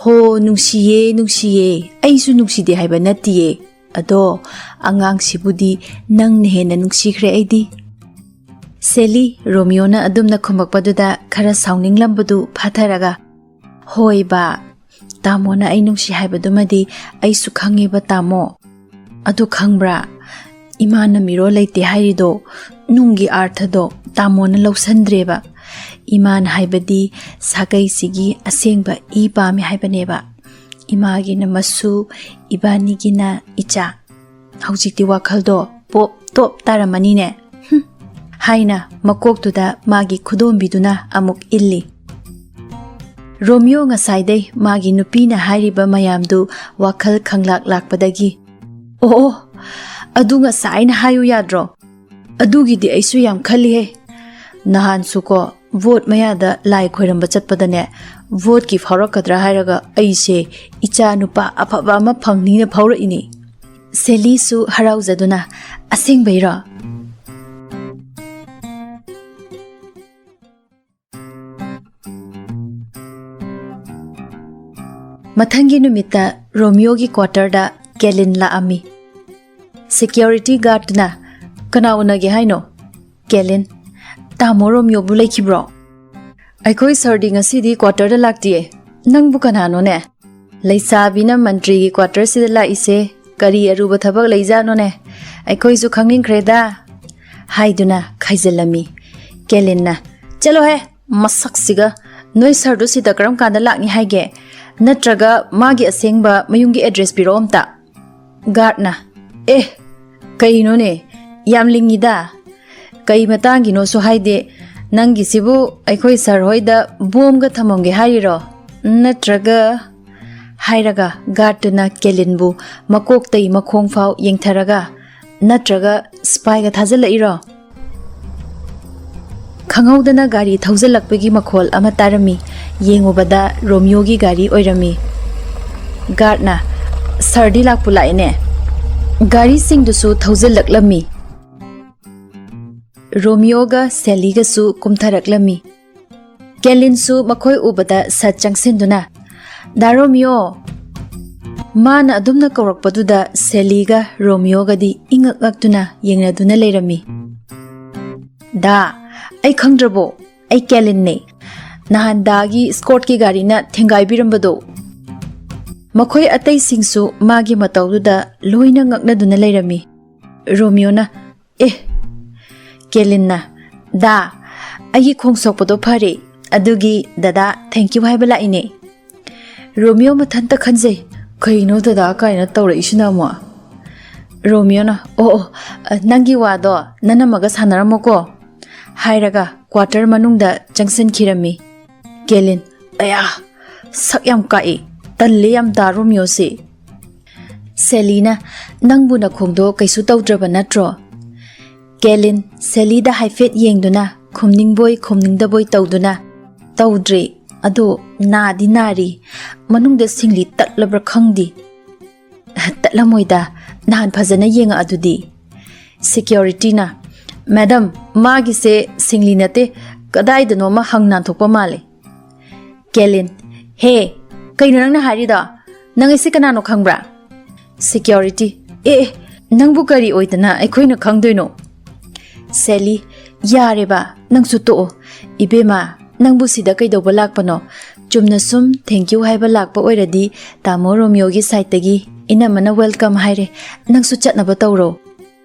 "ꯍꯣ, ꯅꯨꯡꯁꯤꯌꯦ, ꯅꯨꯡꯁꯤꯌꯦ, ꯑꯩꯁꯨ ꯅꯨꯡꯁꯤꯗꯦ ꯍꯥꯏꯕ ꯅꯠꯇꯤꯌꯦ꯫ ꯑꯗꯣ ꯑꯉꯥꯡꯁꯤꯕꯨꯗꯤ ꯅꯪꯅ ꯍꯦꯟꯅ ꯅꯨꯡꯁꯤꯈ꯭ꯔꯦ ꯑꯩꯗꯤ"꯫ ꯁꯦꯂꯤ, ꯔꯣꯃꯤꯌꯣꯅ ꯑꯗꯨꯝꯅ ꯈꯨꯝꯃꯛꯄꯗꯨꯗ ꯈꯔ ꯁꯥꯎꯅꯤꯡꯂꯝꯕꯗꯨ ꯐꯥꯊꯔꯒ, "ꯍꯣꯏꯕ, ꯇꯥꯃꯣꯅ ꯑꯩ ꯅꯨꯡꯁꯤ ꯍꯥꯏꯕꯗꯨꯃꯗꯤ ꯑꯩꯁꯨ ꯈꯪꯉꯦꯕ ꯇꯥꯃꯣ꯫ ꯑꯗꯨ ꯈꯪꯕ꯭ꯔꯥ, ꯏꯃꯥꯅ ꯃꯤꯔꯣꯜ ꯂꯩꯇꯦ ꯍꯥꯏꯔꯤꯗꯣ, ꯅꯨꯡꯒꯤ ꯑꯥꯔꯊꯗꯣ ꯇꯥꯃꯣꯅ ꯂꯧꯁꯟꯗ꯭ꯔꯦꯕ꯫ ꯏꯃꯥꯅ ꯍꯥꯏꯕꯗꯤ ꯁꯥꯒꯩꯁꯤꯒꯤ ꯑꯁꯦꯡꯕ ꯏ ꯄꯥꯝꯃꯤ ꯍꯥꯏꯕꯅꯦꯕ꯫ ꯏꯃꯥꯒꯤꯅ ꯃꯁꯨ, ꯏꯕꯥꯅꯤꯒꯤꯅ ꯏꯆꯥ꯫ ꯍꯧꯖꯤꯛꯇꯤ ꯋꯥꯈꯜꯗꯣ ꯄꯣꯞ ꯇꯣꯞ ꯇꯥꯔꯝꯃꯅꯤꯅꯦ"꯫ "ꯍꯨꯝ"꯫ ꯍꯥꯏꯅ ꯃꯀꯣꯛꯇꯨꯗ ꯃꯥꯒꯤ ꯈꯨꯗꯣꯝꯕꯤꯗꯨꯅ ꯑꯃꯨꯛ ꯏꯜꯂꯤ꯫ ꯔꯣꯃꯤꯌꯣ ꯉꯁꯥꯏꯗꯩ ꯃꯥꯒꯤ ꯅꯨꯄꯤꯅ ꯍꯥꯏꯔꯤꯕ ꯃꯌꯥꯝꯗꯨ ꯋꯥꯈꯜ ꯈꯪꯂꯥꯛ ꯂꯥꯛꯄꯗꯒꯤ, "ꯑꯣ, ꯑꯣ, ꯑꯗꯨ ꯉꯁꯥꯏꯅ ꯍꯥꯏꯌꯨ ꯌꯥꯗ꯭ꯔꯣ? ꯑꯗꯨꯒꯤꯗꯤ ꯑꯩꯁꯨ ꯌꯥꯝ ꯈꯜꯂꯤꯍꯦ꯫ ꯅꯍꯥꯟꯁꯨꯀꯣ, ꯚꯣꯠ ꯃꯌꯥꯗ ꯂꯥꯏ ꯈꯣꯏꯔꯝꯕ ꯆꯠꯄꯗꯅꯦ, ꯚꯣꯠꯀꯤ ꯐꯥꯎꯔꯛꯀꯗ꯭ꯔꯥ ꯍꯥꯏꯔꯒ ꯑꯩꯁꯦ ꯏꯆꯥ ꯅꯨꯄꯥ ꯑꯐꯕ ꯑꯃ ꯐꯪꯅꯤꯅ ꯐꯥꯎꯔꯛꯏꯅꯦ"꯫ ꯁꯦꯂꯤꯁꯨ ꯍꯔꯥꯎꯖꯗꯨꯅ, "ꯑꯁꯦꯡꯕꯩꯔꯣ?" ꯃꯊꯪꯒꯤ ꯅꯨꯃꯤꯠꯇ ꯔꯣꯃꯤꯌꯣꯒꯤ quarter-ꯗ ꯀꯦꯂꯤꯟ ꯂꯥꯛꯑꯝꯃꯤ꯫ Security guard-ꯇꯨꯅ, "ꯀꯅꯥ ꯎꯅꯒꯦ ꯍꯥꯏꯅꯣ?" ꯀꯦꯂꯤꯟ, "ꯇꯥꯃꯣ ꯔꯣꯃꯤꯌꯣꯕꯨ ꯂꯩꯈꯤꯕ꯭ꯔꯣ?" "ꯑꯩꯈꯣꯏ sir-ꯗꯤ ꯉꯁꯤꯗꯤ quarter-ꯗ ꯂꯥꯛꯇꯤꯌꯦ꯫ ꯅꯪꯕꯨ ꯀꯅꯥꯅꯣꯅꯦ? ꯂꯩꯁꯥꯕꯤꯅ ꯃꯟꯇ꯭ꯔꯤꯒꯤ quarter-ꯁꯤꯗ ꯂꯥꯛꯏꯁꯦ ꯀꯔꯤ ꯑꯔꯨꯕ ꯊꯕꯛ ꯂꯩꯖꯥꯠꯅꯣꯅꯦ? ꯑꯩꯈꯣꯏꯁꯨ ꯈꯪꯅꯤꯡꯈ꯭ꯔꯦꯗ"꯫ ꯍꯥꯏꯗꯨꯅ ꯈꯥꯏꯖꯤꯜꯂꯝꯃꯤ꯫ ꯀꯦꯂꯤꯟꯅ, "ꯆꯠꯂꯣꯍꯦ, ꯃꯁꯛꯁꯤꯒ! ꯅꯣꯏ sir-ꯗꯨ ꯁꯤꯗ ꯀꯔꯝ ꯀꯥꯟꯗ ꯂꯥꯛꯅꯤ ꯍꯥꯏꯒꯦ? ꯅꯠꯇ꯭ꯔꯒ ꯃꯥꯒꯤ ꯑꯁꯦꯡꯕ ꯃꯌꯨꯝꯒꯤ address ꯄꯤꯔꯛꯑꯣ ꯑꯝꯇ"꯫ Guard-ꯅ, "ꯑꯦ, ꯀꯩꯅꯣꯅꯦ, ꯌꯥꯝ ꯂꯤꯡꯉꯤꯗ꯫ ꯀꯩ ꯃꯇꯥꯡꯒꯤꯅꯣꯁꯨ ꯍꯥꯏꯗꯦ꯫ ꯅꯪꯒꯤꯁꯤꯕꯨ ꯑꯩꯈꯣꯏ sir ꯍꯣꯏꯗ ꯕꯣꯝꯒ ꯊꯝꯃꯝꯒꯦ ꯍꯥꯏꯔꯤꯔꯣ? ꯅꯠꯇ꯭ꯔꯒ?" ꯍꯥꯏꯔꯒ guard-ꯇꯨꯅ ꯀꯦꯂꯤꯟꯕꯨ ꯃꯀꯣꯛꯇꯩ ꯃꯈꯣꯡ ꯐꯥꯎ ꯌꯦꯡꯊꯔꯒ, "ꯅꯠꯇ꯭ꯔꯒ spy-ꯒ ꯊꯥꯖꯤꯜꯂꯛꯏꯔꯣ?" ꯈꯪꯍꯧꯗꯅ ꯒꯥꯔꯤ ꯊꯧꯖꯤꯜꯂꯛꯄꯒꯤ ꯃꯈꯣꯜ ꯑꯃ ꯇꯥꯔꯝꯃꯤ꯫ ꯌꯦꯡꯉꯨꯕꯗ ꯔꯣꯃꯤꯌꯣꯒꯤ ꯒꯥꯔꯤ ꯑꯣꯏꯔꯝꯃꯤ꯫ Guard-ꯅ, "Sir-ꯗꯤ ꯂꯥꯛꯄꯨ ꯂꯥꯛꯑꯦꯅꯦ"꯫ ꯒꯥꯔꯤꯁꯤꯡꯗꯨꯁꯨ ꯊꯧꯖꯤꯜꯂꯛꯂꯝꯃꯤ꯫ ꯔꯣꯃꯤꯌꯣꯒ ꯁꯦꯂꯤꯒꯁꯨ ꯀꯨꯝꯊꯔꯛꯂꯝꯃꯤ꯫ ꯀꯦꯂꯤꯟꯁꯨ ꯃꯈꯣꯏ ꯎꯕꯗ ꯁꯠ ꯆꯪꯁꯤꯟꯗꯨꯅ, "ꯗꯥ ꯔꯣꯃꯤꯌꯣ!" ꯃꯥꯅ ꯑꯗꯨꯝꯅ ꯀꯧꯔꯛꯄꯗꯨꯗ ꯁꯦꯂꯤꯒ ꯔꯣꯃꯤꯌꯣꯒꯗꯤ ꯏꯉꯛ ꯉꯛꯇꯨꯅ ꯌꯦꯡꯅꯗꯨꯅ ꯂꯩꯔꯝꯃꯤ꯫ "ꯗꯥ, ꯑꯩ ꯈꯪꯗ꯭ꯔꯕꯣ? ꯑꯩ ꯀꯦꯂꯤꯟꯅꯦ꯫ ꯅꯍꯥꯟ ꯗꯥꯒꯤ ꯁ꯭ꯀꯣꯠꯀꯤ ꯒꯥꯔꯤꯅ ꯊꯦꯡꯒꯥꯏꯕꯤꯔꯝꯕꯗꯣ꯫" ꯃꯈꯣꯏ ꯑꯇꯩꯁꯤꯡꯁꯨ ꯃꯥꯒꯤ ꯃꯇꯧꯗꯨꯗ ꯂꯣꯏꯅ ꯉꯛꯅꯗꯨꯅ ꯂꯩꯔꯝꯃꯤ꯫ ꯔꯣꯃꯤꯌꯣꯅ, "ꯑꯦ!" ꯀꯦꯂꯤꯟꯅ, "ꯗꯥ, ꯑꯩꯒꯤ ꯈꯣꯡ ꯁꯣꯛꯄꯗꯣ ꯐꯔꯦ, ꯑꯗꯨꯒꯤ ꯗꯗꯥ thank you ꯍꯥꯏꯕ ꯂꯥꯛꯏꯅꯦ꯫" ꯔꯣꯃꯤꯌꯣ ꯃꯊꯟꯇ ꯈꯟꯖꯩ, "ꯀꯩꯅꯣ ꯗꯗꯥ ꯀꯥꯏꯅ ꯇꯧꯔꯛꯏꯁꯤꯅ ꯑꯃꯨꯛ?" ꯔꯣꯃꯤꯌꯣꯅ, "ꯑꯣ, ꯑꯣ, ꯑ, ꯅꯪꯒꯤ ꯋꯥꯗꯣ ꯅꯅꯝꯃꯒ ꯁꯥꯟꯅꯔꯝꯃꯣꯀꯣ," ꯍꯥꯏꯔꯒ ꯀ꯭ꯋꯥꯇꯔ ꯃꯅꯨꯡꯗ ꯆꯪꯁꯤꯟꯈꯤꯔꯝꯃꯤ꯫ ꯀꯦꯂꯤꯟ, "ꯑꯌꯥ, ꯁꯛ ꯌꯥꯝ ꯀꯥꯛꯏ, ꯇꯜꯂꯦ ꯌꯥꯝ ꯗꯥ ꯔꯣꯃꯤꯌꯣꯁꯦ꯫" ꯁꯦꯂꯤꯅ, "ꯅꯪꯕꯨ ꯅꯈꯣꯡꯗꯣ ꯀꯩꯁꯨ ꯇꯧꯗ꯭ꯔꯕ ꯅꯠꯇ꯭ꯔꯣ?" ꯀꯦꯂꯤꯟ ꯁꯦꯂꯤꯗ ꯍꯥꯏꯐꯦꯠ ꯌꯦꯡꯗꯨꯅ ꯈꯨꯝꯅꯤꯡꯕꯣꯏ ꯈꯨꯝꯅꯤꯡꯗꯕꯣꯏ ꯇꯧꯗꯨꯅ, "ꯇꯧꯗ꯭ꯔꯦ, ꯑꯗꯣ ꯅꯥꯗꯤ ꯅꯥꯔꯤ, ꯃꯅꯨꯡꯗ ꯁꯤꯡꯂꯤ ꯇꯠꯂꯕ꯭ꯔꯥ ꯈꯪꯗꯦ꯫" "ꯇꯠꯂꯝꯃꯣꯏꯗ, ꯅꯍꯥꯟ ꯐꯖꯅ ꯌꯦꯡꯉꯛꯑꯗꯨꯗꯤ꯫" ꯁꯦꯀ꯭ꯌꯨꯔꯤꯇꯤꯅ, "ꯃꯦꯗꯝ, ꯃꯥꯒꯤꯁꯦ ꯁꯤꯡꯂꯤ ꯅꯠꯇꯦ, ꯀꯗꯥꯏꯗꯅꯣꯃ ꯍꯪ ꯅꯥꯟꯊꯣꯛꯄ ꯃꯥꯜꯂꯦ꯫" ꯀꯦꯂꯤꯟ, "ꯍꯦ, ꯀꯩꯅꯣ ꯅꯪꯅ ꯍꯥꯏꯔꯤꯗꯣ? ꯅꯪ ꯑꯩꯁꯦ ꯀꯅꯥꯅꯣ ꯈꯪꯕ꯭ꯔꯥ?" ꯁꯦꯀ꯭ꯌꯨꯔꯤꯇꯤ, "ꯑꯦ, ꯑꯦ, ꯅꯪꯕꯨ ꯀꯔꯤ ꯑꯣꯏꯗꯅ ꯑꯩꯈꯣꯏꯅ ꯈꯪꯗꯣꯏꯅꯣ?" ꯁꯦꯂꯤ, "ꯌꯥꯔꯦꯕ, ꯅꯪꯁꯨ ꯇꯣꯛꯑꯣ꯫ ꯏꯕꯦꯝꯃ, ꯅꯪꯕꯨ ꯁꯤꯗ ꯀꯩꯗꯧꯕ ꯂꯥꯛꯄꯅꯣ? ꯆꯨꯝꯅ ꯁꯨꯝ thank you ꯍꯥꯏꯕ ꯂꯥꯛꯄ ꯑꯣꯏꯔꯗꯤ ꯇꯥꯃꯣ ꯔꯣꯃꯤꯌꯣꯒꯤ ꯁꯥꯏꯠꯇꯒꯤ ꯏꯅꯝꯃꯅ welcome ꯍꯥꯏꯔꯦ꯫ ꯅꯪꯁꯨ ꯆꯠꯅꯕ ꯇꯧꯔꯣ꯫"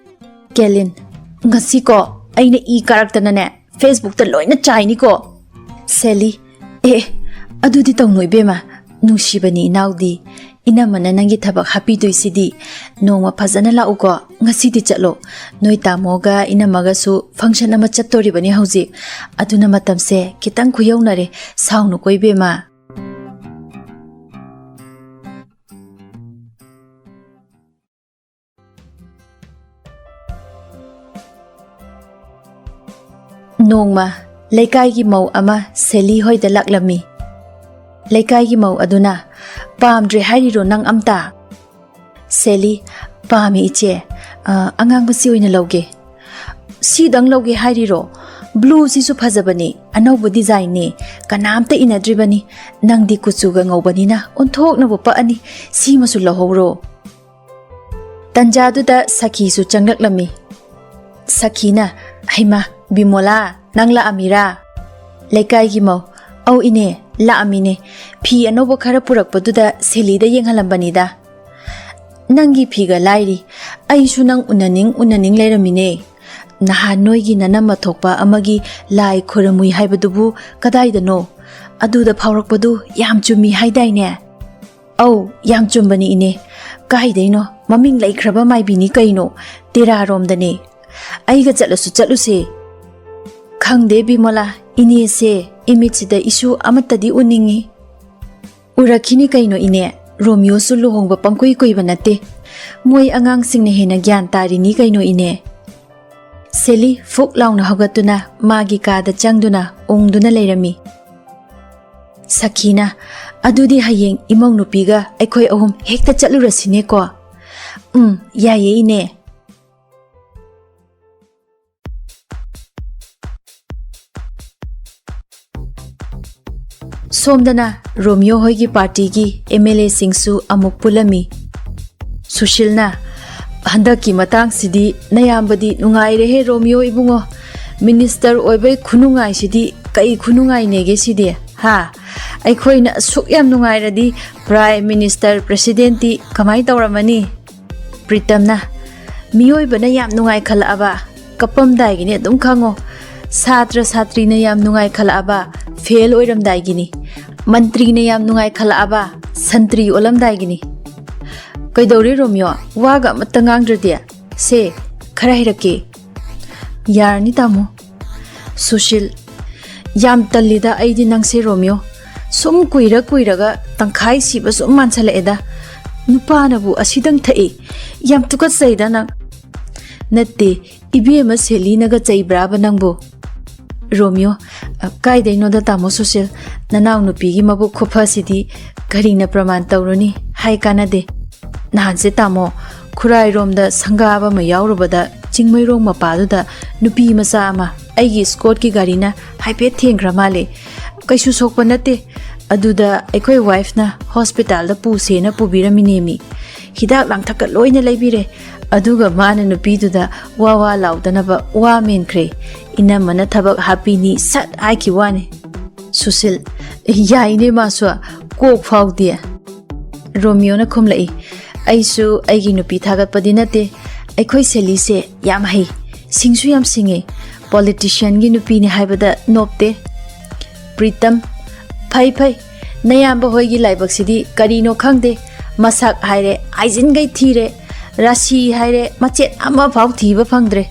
ꯀꯦꯂꯤꯟ, "ꯉꯁꯤꯀꯣ ꯑꯩꯅ ꯏ ꯀꯥꯔꯛꯇꯅꯅꯦ Facebookꯇ ꯂꯣꯏꯅ ꯆꯥꯏꯅꯤꯀꯣ꯫" ꯁꯦꯂꯤ, "ꯑꯦ, ꯑꯦ, ꯑꯗꯨꯗꯤ ꯇꯧꯅꯨ ꯏꯕꯦꯝꯃ, ꯅꯨꯡꯁꯤꯕꯅꯤ ꯏꯅꯥꯎꯗꯤ꯫ ꯏꯅꯝꯃꯅ ꯅꯪꯒꯤ ꯊꯕꯛ ꯍꯥꯞꯄꯤꯗꯣꯏꯁꯤꯗꯤ꯫ ꯅꯣꯡꯃ ꯐꯖꯅ ꯂꯥꯛꯎꯀꯣ, ꯉꯁꯤꯗꯤ ꯆꯠꯂꯣ꯫ ꯅꯣꯏ ꯇꯥꯃꯣꯒ ꯏꯅꯝꯃꯒꯁꯨ function ꯑꯃ ꯆꯠꯇꯣꯔꯤꯕꯅꯤ ꯍꯧꯖꯤꯛ꯫ ꯑꯗꯨꯅ ꯃꯇꯝꯁꯦ ꯈꯤꯇꯪ ꯈꯨꯌꯧꯅꯔꯦ, ꯁꯥꯎꯅꯨꯀꯣ ꯏꯕꯦꯝꯃ꯫" ꯅꯣꯡꯃ ꯂꯩꯀꯥꯏꯒꯤ ꯃꯧ ꯑꯃ ꯁꯦꯂꯤ ꯍꯣꯏꯗ ꯂꯥꯛꯂꯝꯃꯤ꯫ ꯂꯩꯀꯥꯏꯒꯤ ꯃꯧ ꯑꯗꯨꯅ, "ꯄꯥꯝꯗ꯭ꯔꯦ ꯍꯥꯏꯔꯤꯔꯣ ꯅꯪ ꯑꯝꯇ?" ꯁꯦꯂꯤ, ꯄꯥꯝꯃꯤ ꯏꯆꯦ꯫ ꯑ, ꯑꯉꯥꯡꯕꯁꯤ ꯑꯣꯏꯅ ꯂꯧꯒꯦ꯫ ꯁꯤꯗꯪ ꯂꯧꯒꯦ ꯍꯥꯏꯔꯤꯔꯣ? ꯕ꯭ꯂꯨꯁꯤꯁꯨ ꯐꯖꯕꯅꯤ, ꯑꯅꯧꯕ ꯗꯤꯖꯥꯏꯟꯅꯤ, ꯀꯅꯥꯝꯇ ꯏꯅꯗ꯭ꯔꯤꯕꯅꯤ꯫ ꯅꯪꯗꯤ ꯀꯨꯆꯨꯒ ꯉꯧꯕꯅꯤꯅ ꯑꯣꯟꯊꯣꯛꯅꯕꯨ ꯄꯛꯑꯅꯤ꯫ ꯁꯤꯃꯁꯨ ꯂꯧꯍꯧꯔꯣ꯫ ꯇꯟꯖꯥꯗꯨꯗ ꯁꯈꯤꯁꯨ ꯆꯪꯂꯛꯂꯝꯃꯤ꯫ ꯁꯈꯤꯅ, "ꯍꯩꯃꯥ, ꯕꯤꯃꯣꯂꯥ, ꯅꯪ ꯂꯥꯛꯑꯝꯃꯤꯔꯥ?" ꯂꯩꯀꯥꯏꯒꯤ ꯃꯧ, "ꯑꯧ ꯏꯅꯦ, ꯂꯥꯛꯑꯝꯃꯤꯅꯦ꯫ ꯐꯤ ꯑꯅꯧꯕ ꯈꯔ ꯄꯨꯔꯛꯄꯗꯨꯗ ꯁꯦꯂꯤꯗ ꯌꯦꯡꯍꯜꯂꯝꯕꯅꯤꯗ꯫ ꯅꯪꯒꯤ ꯐꯤꯒ ꯂꯥꯏꯔꯤ, ꯑꯩꯁꯨ ꯅꯪ ꯎꯅꯅꯤꯡ ꯎꯅꯅꯤꯡ ꯂꯩꯔꯝꯃꯤꯅꯦ꯫ ꯅꯍꯥꯟ ꯅꯣꯏꯒꯤ ꯅꯅꯝꯃ ꯊꯣꯛꯄ ꯑꯃꯒꯤ ꯂꯥꯏ ꯈꯨꯔꯨꯝꯃꯨꯏ ꯍꯥꯏꯕꯗꯨꯕꯨ ꯀꯗꯥꯏꯗꯅꯣ? ꯑꯗꯨꯗ ꯐꯥꯎꯔꯛꯄꯗꯨ ꯌꯥꯝ ꯆꯨꯝꯃꯤ ꯍꯥꯏꯗꯥꯏꯅꯦ?" "ꯑꯧ, ꯌꯥꯝ ꯆꯨꯝꯕꯅꯤ ꯏꯅꯦ꯫ ꯀꯥꯏꯗꯩꯅꯣ? ꯃꯃꯤꯡ ꯂꯩꯈ꯭ꯔꯕ ꯃꯥꯏꯕꯤꯅꯤ ꯀꯩꯅꯣ, ꯇꯦꯔꯥꯔꯣꯝꯗꯅꯦ꯫ ꯑꯩꯒ ꯆꯠꯂꯁꯨ ꯆꯠꯂꯨꯁꯦ꯫ ꯈꯪꯗꯦ ꯕꯤꯃꯣꯂꯥ, ꯏꯅꯦꯁꯦ ꯏꯃꯤꯠꯁꯤꯗ ꯏꯁꯨ ꯑꯃꯠꯇꯗꯤ ꯎꯅꯤꯡꯉꯤ꯫" "ꯎꯔꯛꯈꯤꯅꯤ ꯀꯩꯅꯣ ꯏꯅꯦ, ꯔꯣꯃꯤꯌꯣꯁꯨ ꯂꯨꯍꯣꯡꯕ ꯄꯪꯀꯨꯏ ꯀꯨꯏꯕ ꯅꯠꯇꯦ꯫ ꯃꯣꯏ ꯑꯉꯥꯡꯁꯤꯡꯅ ꯍꯦꯟꯅ ꯒ꯭ꯌꯥꯟ ꯇꯥꯔꯤꯅꯤ ꯀꯩꯅꯣ ꯏꯅꯦ꯫" ꯁꯦꯂꯤ ꯐꯨꯛ ꯂꯥꯎꯅ ꯍꯧꯒꯠꯇꯨꯅ ꯃꯥꯒꯤ ꯀꯥꯗ ꯆꯪꯗꯨꯅ ꯎꯪꯗꯨꯅ ꯂꯩꯔꯝꯃꯤ꯫ ꯁꯈꯤꯅ, "ꯑꯗꯨꯗꯤ ꯍꯌꯦꯡ ꯏꯃꯧ ꯅꯨꯄꯤꯒ ꯑꯩꯈꯣꯏ ꯑꯍꯨꯝ ꯍꯦꯛꯇ ꯆꯠꯂꯨꯔꯁꯤꯅꯦꯀꯣ?" "ꯎꯝ, ꯌꯥꯏꯌꯦ ꯏꯅꯦ꯫" ꯁꯣꯝꯗꯅ ꯔꯣꯃꯤꯌꯣ ꯍꯣꯏꯒꯤ ꯄꯥꯔꯇꯤꯒꯤ ꯑꯦꯝ ꯑꯦꯜ ꯑꯦꯁꯤꯡꯁꯨ ꯑꯃꯨꯛ ꯄꯨꯜꯂꯝꯃꯤ꯫ ꯁꯨꯁꯤꯜꯅ, "ꯍꯟꯗꯛꯀꯤ ꯃꯇꯥꯡꯁꯤꯗꯤ ꯅꯌꯥꯝꯕꯗꯤ ꯅꯨꯡꯉꯥꯏꯔꯦꯍꯦ ꯔꯣꯃꯤꯌꯣ ꯏꯕꯨꯡꯉꯣ꯫ ꯃꯤꯅꯤꯁꯇꯔ ꯑꯣꯏꯕꯩ ꯈꯨꯅꯨꯡꯉꯥꯏꯁꯤꯗꯤ ꯀꯩ ꯈꯨꯅꯨꯡꯉꯥꯏꯅꯦꯒꯦ ꯁꯤꯗꯤ, ꯍꯥ? ꯑꯩꯈꯣꯏꯅ ꯑꯁꯨꯛ ꯌꯥꯝ ꯅꯨꯡꯉꯥꯏꯔꯗꯤ ꯄ꯭ꯔꯥꯏꯝ ꯃꯤꯅꯤꯁꯇꯔ, ꯄ꯭ꯔꯦꯁꯤꯗꯦꯟꯇꯤ ꯀꯃꯥꯏꯅ ꯇꯧꯔꯝꯃꯅꯤ?" ꯄ꯭ꯔꯤꯇꯝꯅ, "ꯃꯤꯑꯣꯏꯕꯅ ꯌꯥꯝ ꯅꯨꯡꯉꯥꯏꯈꯠꯂꯛꯑꯕ ꯀꯞꯄꯝꯗꯥꯏꯒꯤꯅꯤ ꯑꯗꯨꯝ ꯈꯪꯉꯣ꯫ ꯁꯥꯇ꯭ꯔ ꯁꯥꯇ꯭ꯔꯤꯅ ꯌꯥꯝ ꯅꯨꯡꯉꯥꯏꯈꯠꯂꯛꯑꯕ ꯐꯦꯜ ꯑꯣꯏꯔꯝꯗꯥꯏꯒꯤꯅꯤ꯫ ꯃꯟꯇ꯭ꯔꯤꯅ ꯌꯥꯝ ꯅꯨꯡꯉꯥꯏꯈꯠꯂꯛꯑꯕ ꯁꯟꯇ꯭ꯔꯤ ꯑꯣꯜꯂꯝꯗꯥꯏꯒꯤꯅꯤ꯫" "ꯀꯩꯗꯧꯔꯦ ꯔꯣꯃꯤꯌꯣ? ꯋꯥꯒ ꯑꯃꯠꯇ ꯉꯥꯡꯗ꯭ꯔꯗꯤ? ꯁꯦ, ꯈꯔ ꯍꯩꯔꯛꯀꯦ꯫" "ꯌꯥꯔꯅꯤ ꯇꯥꯃꯣ꯫" ꯁꯨꯁꯤꯜ, "ꯌꯥꯝ ꯇꯜꯂꯤꯗ ꯑꯩꯗꯤ ꯅꯪꯁꯦ ꯔꯣꯃꯤꯌꯣ꯫ ꯁꯨꯝ ꯀꯨꯏꯔ ꯀꯨꯏꯔꯒ ꯇꯪꯈꯥꯏ ꯁꯤꯕ ꯁꯨꯝ ꯃꯥꯟꯁꯜꯂꯛꯑꯦꯗ꯫ ꯅꯨꯄꯥꯅꯕꯨ ꯑꯁꯤꯗꯪ ꯊꯛꯏ꯫ ꯌꯥꯝ ꯇꯨꯀꯠꯆꯩꯗ ꯅꯪ꯫" "ꯅꯠꯇꯦ, ꯏꯕꯦꯝꯃ ꯁꯦꯂꯤꯅꯒ ꯆꯩꯕ꯭ꯔꯥꯕ ꯅꯪꯕꯨ?" ꯔꯣꯃꯤꯌꯣ, "ꯑ, ꯀꯥꯏꯗꯩꯅꯣꯗ ꯇꯥꯃꯣ ꯁꯨꯁꯤꯜ, ꯅꯅꯥꯎꯅꯨꯄꯤꯒꯤ ꯃꯕꯨꯛ ꯈꯨꯐꯁꯤꯗꯤ ꯀꯔꯤꯅ ꯄ꯭ꯔꯃꯥꯟ ꯇꯧꯔꯨꯅꯤ? ꯍꯥꯏ ꯀꯥꯟꯅꯗꯦ꯫ ꯅꯍꯥꯟꯁꯦ ꯇꯥꯃꯣ, ꯈꯨꯔꯥꯏꯔꯣꯝꯗ ꯁꯪꯒꯥꯕ ꯑꯃ ꯌꯥꯎꯔꯨꯕꯗ ꯆꯤꯡꯃꯩꯔꯣꯡ ꯃꯄꯥꯗꯨꯗ ꯅꯨꯄꯤ ꯃꯆꯥ ꯑꯃ ꯑꯩꯒꯤ ꯁ꯭ꯀꯣꯠꯀꯤ ꯒꯥꯔꯤꯅ ꯍꯥꯏꯐꯦꯠ ꯊꯦꯡꯈ꯭ꯔ ꯃꯥꯜꯂꯦ꯫ ꯀꯩꯁꯨ ꯁꯣꯛꯄ ꯅꯠꯇꯦ꯫ ꯑꯗꯨꯗ ꯑꯩꯈꯣꯏ ꯋꯥꯏꯐꯅ ꯍꯣꯁꯄꯤꯇꯥꯜꯗ ꯄꯨꯁꯦꯅ ꯄꯨꯕꯤꯔꯝꯃꯤꯅꯦꯃꯤ꯫ ꯍꯤꯗꯥꯛ ꯂꯥꯡꯊꯛꯀ ꯂꯣꯏꯅ ꯂꯩꯕꯤꯔꯦ꯫ ꯑꯗꯨꯒ ꯃꯥꯅ ꯅꯨꯄꯤꯗꯨꯗ ꯋꯥ ꯋꯥ ꯂꯥꯎꯗꯅꯕ ꯋꯥ ꯃꯦꯟꯈ꯭ꯔꯦ꯫ ꯏꯅꯝꯃꯅ ꯊꯕꯛ ꯍꯥꯞꯄꯤꯅꯤ ꯁꯠ ꯍꯥꯏꯈꯤ ꯋꯥꯅꯤ꯫ ꯁꯨꯁꯤꯜ, ꯌꯥꯏꯅꯦ ꯃꯥꯁꯨ, ꯀꯣꯛ ꯐꯥꯎꯗꯦ꯫ ꯔꯣꯃꯤꯌꯣꯅ ꯈꯨꯝꯂꯛꯏ, ꯑꯩꯁꯨ ꯑꯩꯒꯤ ꯅꯨꯄꯤ ꯊꯥꯒꯠꯄꯗꯤ ꯅꯠꯇꯦ꯫ ꯑꯩꯈꯣꯏ ꯁꯦꯂꯤꯁꯦ ꯌꯥꯝ ꯍꯩ, ꯁꯤꯡꯁꯨ ꯌꯥꯝ ꯁꯤꯡꯉꯦ꯫ ꯄꯣꯂꯤꯇꯤꯁꯤꯌꯟꯒꯤ ꯅꯨꯄꯤꯅꯤ ꯍꯥꯏꯕꯗ ꯅꯣꯞꯇꯦ꯫ ꯄ꯭ꯔꯤꯇꯝ, ꯐꯩ ꯐꯩ, ꯅꯌꯥꯝꯕ ꯍꯣꯏꯒꯤ ꯂꯥꯏꯕꯛꯁꯤꯗꯤ ꯀꯔꯤꯅꯣ ꯈꯪꯗꯦ꯫ ꯃꯁꯛ ꯍꯥꯏꯔꯦ ꯍꯥꯏꯖꯤꯟꯈꯩ ꯊꯤꯔꯦ, ꯔꯥꯁꯤ ꯍꯥꯏꯔꯦ ꯃꯆꯦꯠ ꯑꯃꯐꯥꯎ ꯊꯤꯕ ꯐꯪꯗ꯭ꯔꯦ꯫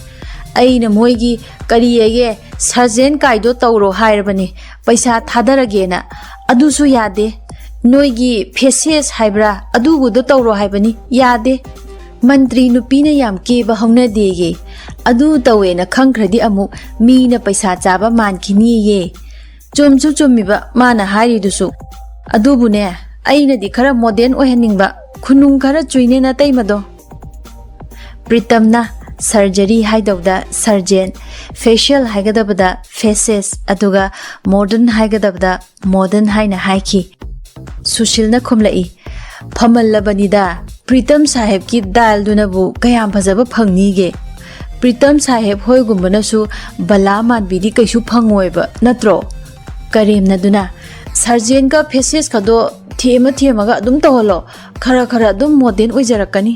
ꯑꯩꯅ ꯃꯣꯏꯒꯤ ꯀꯔꯤ ꯍꯥꯏꯒꯦ, ꯁꯔꯖꯦꯟ ꯀꯥꯏꯗꯣ ꯇꯧꯔꯣ ꯍꯥꯏꯔꯕꯅꯤ, ꯄꯩꯁꯥ ꯊꯥꯗꯔꯒꯦꯅ꯫ ꯑꯗꯨꯁꯨ ꯌꯥꯗꯦ꯫ ꯅꯣꯏꯒꯤ ꯐꯦꯁꯦꯁ ꯍꯥꯏꯕ꯭ꯔꯥ, ꯑꯗꯨꯕꯨꯗꯣ ꯇꯧꯔꯣ ꯍꯥꯏꯕꯅꯤ, ꯌꯥꯗꯦ꯫ ꯃꯟꯇ꯭ꯔꯤ ꯅꯨꯄꯤꯅ ꯌꯥꯝ ꯀꯦꯕ ꯍꯧꯅꯗꯦꯌꯦ꯫ ꯑꯗꯨ ꯇꯧꯋꯦꯅ ꯈꯪꯈ꯭ꯔꯗꯤ ꯑꯃꯨꯛ ꯃꯤꯅ ꯄꯩꯁꯥ ꯆꯥꯕ ꯃꯥꯟꯈꯤꯅꯤꯌꯦ꯫ ꯆꯨꯝꯁꯨ ꯆꯨꯝꯃꯤꯕ ꯃꯥꯅ ꯍꯥꯏꯔꯤꯗꯨꯁꯨ꯫ ꯑꯗꯨꯕꯨꯅꯦ, ꯑꯩꯅꯗꯤ ꯈꯔ ꯃꯣꯗꯦꯟ ꯑꯣꯏꯍꯟꯅꯤꯡꯕ, ꯈꯨꯅꯨꯡ ꯈꯔ ꯆꯨꯏꯅꯦ ꯅꯇꯩꯃꯗꯣ꯫ ꯄ꯭ꯔꯤꯇꯝꯅ ꯁꯔꯖꯔꯤ ꯍꯥꯏꯗꯧꯗ ꯁꯔꯖꯦꯟ, ꯐꯦꯁꯤꯌꯦꯜ ꯍꯥꯏꯒꯗꯕꯗ ꯐꯦꯁꯦꯁ, ꯑꯗꯨꯒ ꯃꯣꯗꯔꯟ ꯍꯥꯏꯒꯗꯕꯗ ꯃꯣꯗꯔꯟ ꯍꯥꯏꯅ ꯍꯥꯏꯈꯤ꯫ ꯁꯨꯁꯤꯜꯅ ꯈꯨꯝꯂꯛꯏ, ꯐꯃꯜꯂꯕꯅꯤꯗ, ꯄ꯭ꯔꯤꯇꯝ ꯁꯥꯍꯦꯕꯀꯤ ꯗꯥꯏꯜꯗꯨꯅꯕꯨ ꯀꯌꯥꯝ ꯐꯖꯕ ꯐꯪꯅꯤꯒꯦ? ꯄ꯭ꯔꯤꯇꯝ ꯁꯥꯍꯦꯕ ꯍꯣꯏꯒꯨꯝꯕꯅꯁꯨ ꯕꯂꯥ ꯃꯥꯟꯕꯤꯗꯤ ꯀꯩꯁꯨ ꯐꯪꯉꯣꯏꯕ ꯅꯠꯇ꯭ꯔꯣ? ꯀꯔꯦꯝꯅꯗꯨꯅ, ꯁꯔꯖꯦꯟꯒ ꯐꯦꯁꯦꯁꯀꯗꯣ ꯊꯦꯝꯃ ꯊꯦꯝꯃꯒ ꯑꯗꯨꯝ ꯇꯧꯍꯜꯂꯣ, ꯈꯔ ꯈꯔ ꯑꯗꯨꯝ ꯃꯣꯗꯦꯟ ꯑꯣꯏꯖꯔꯛꯀꯅꯤ꯫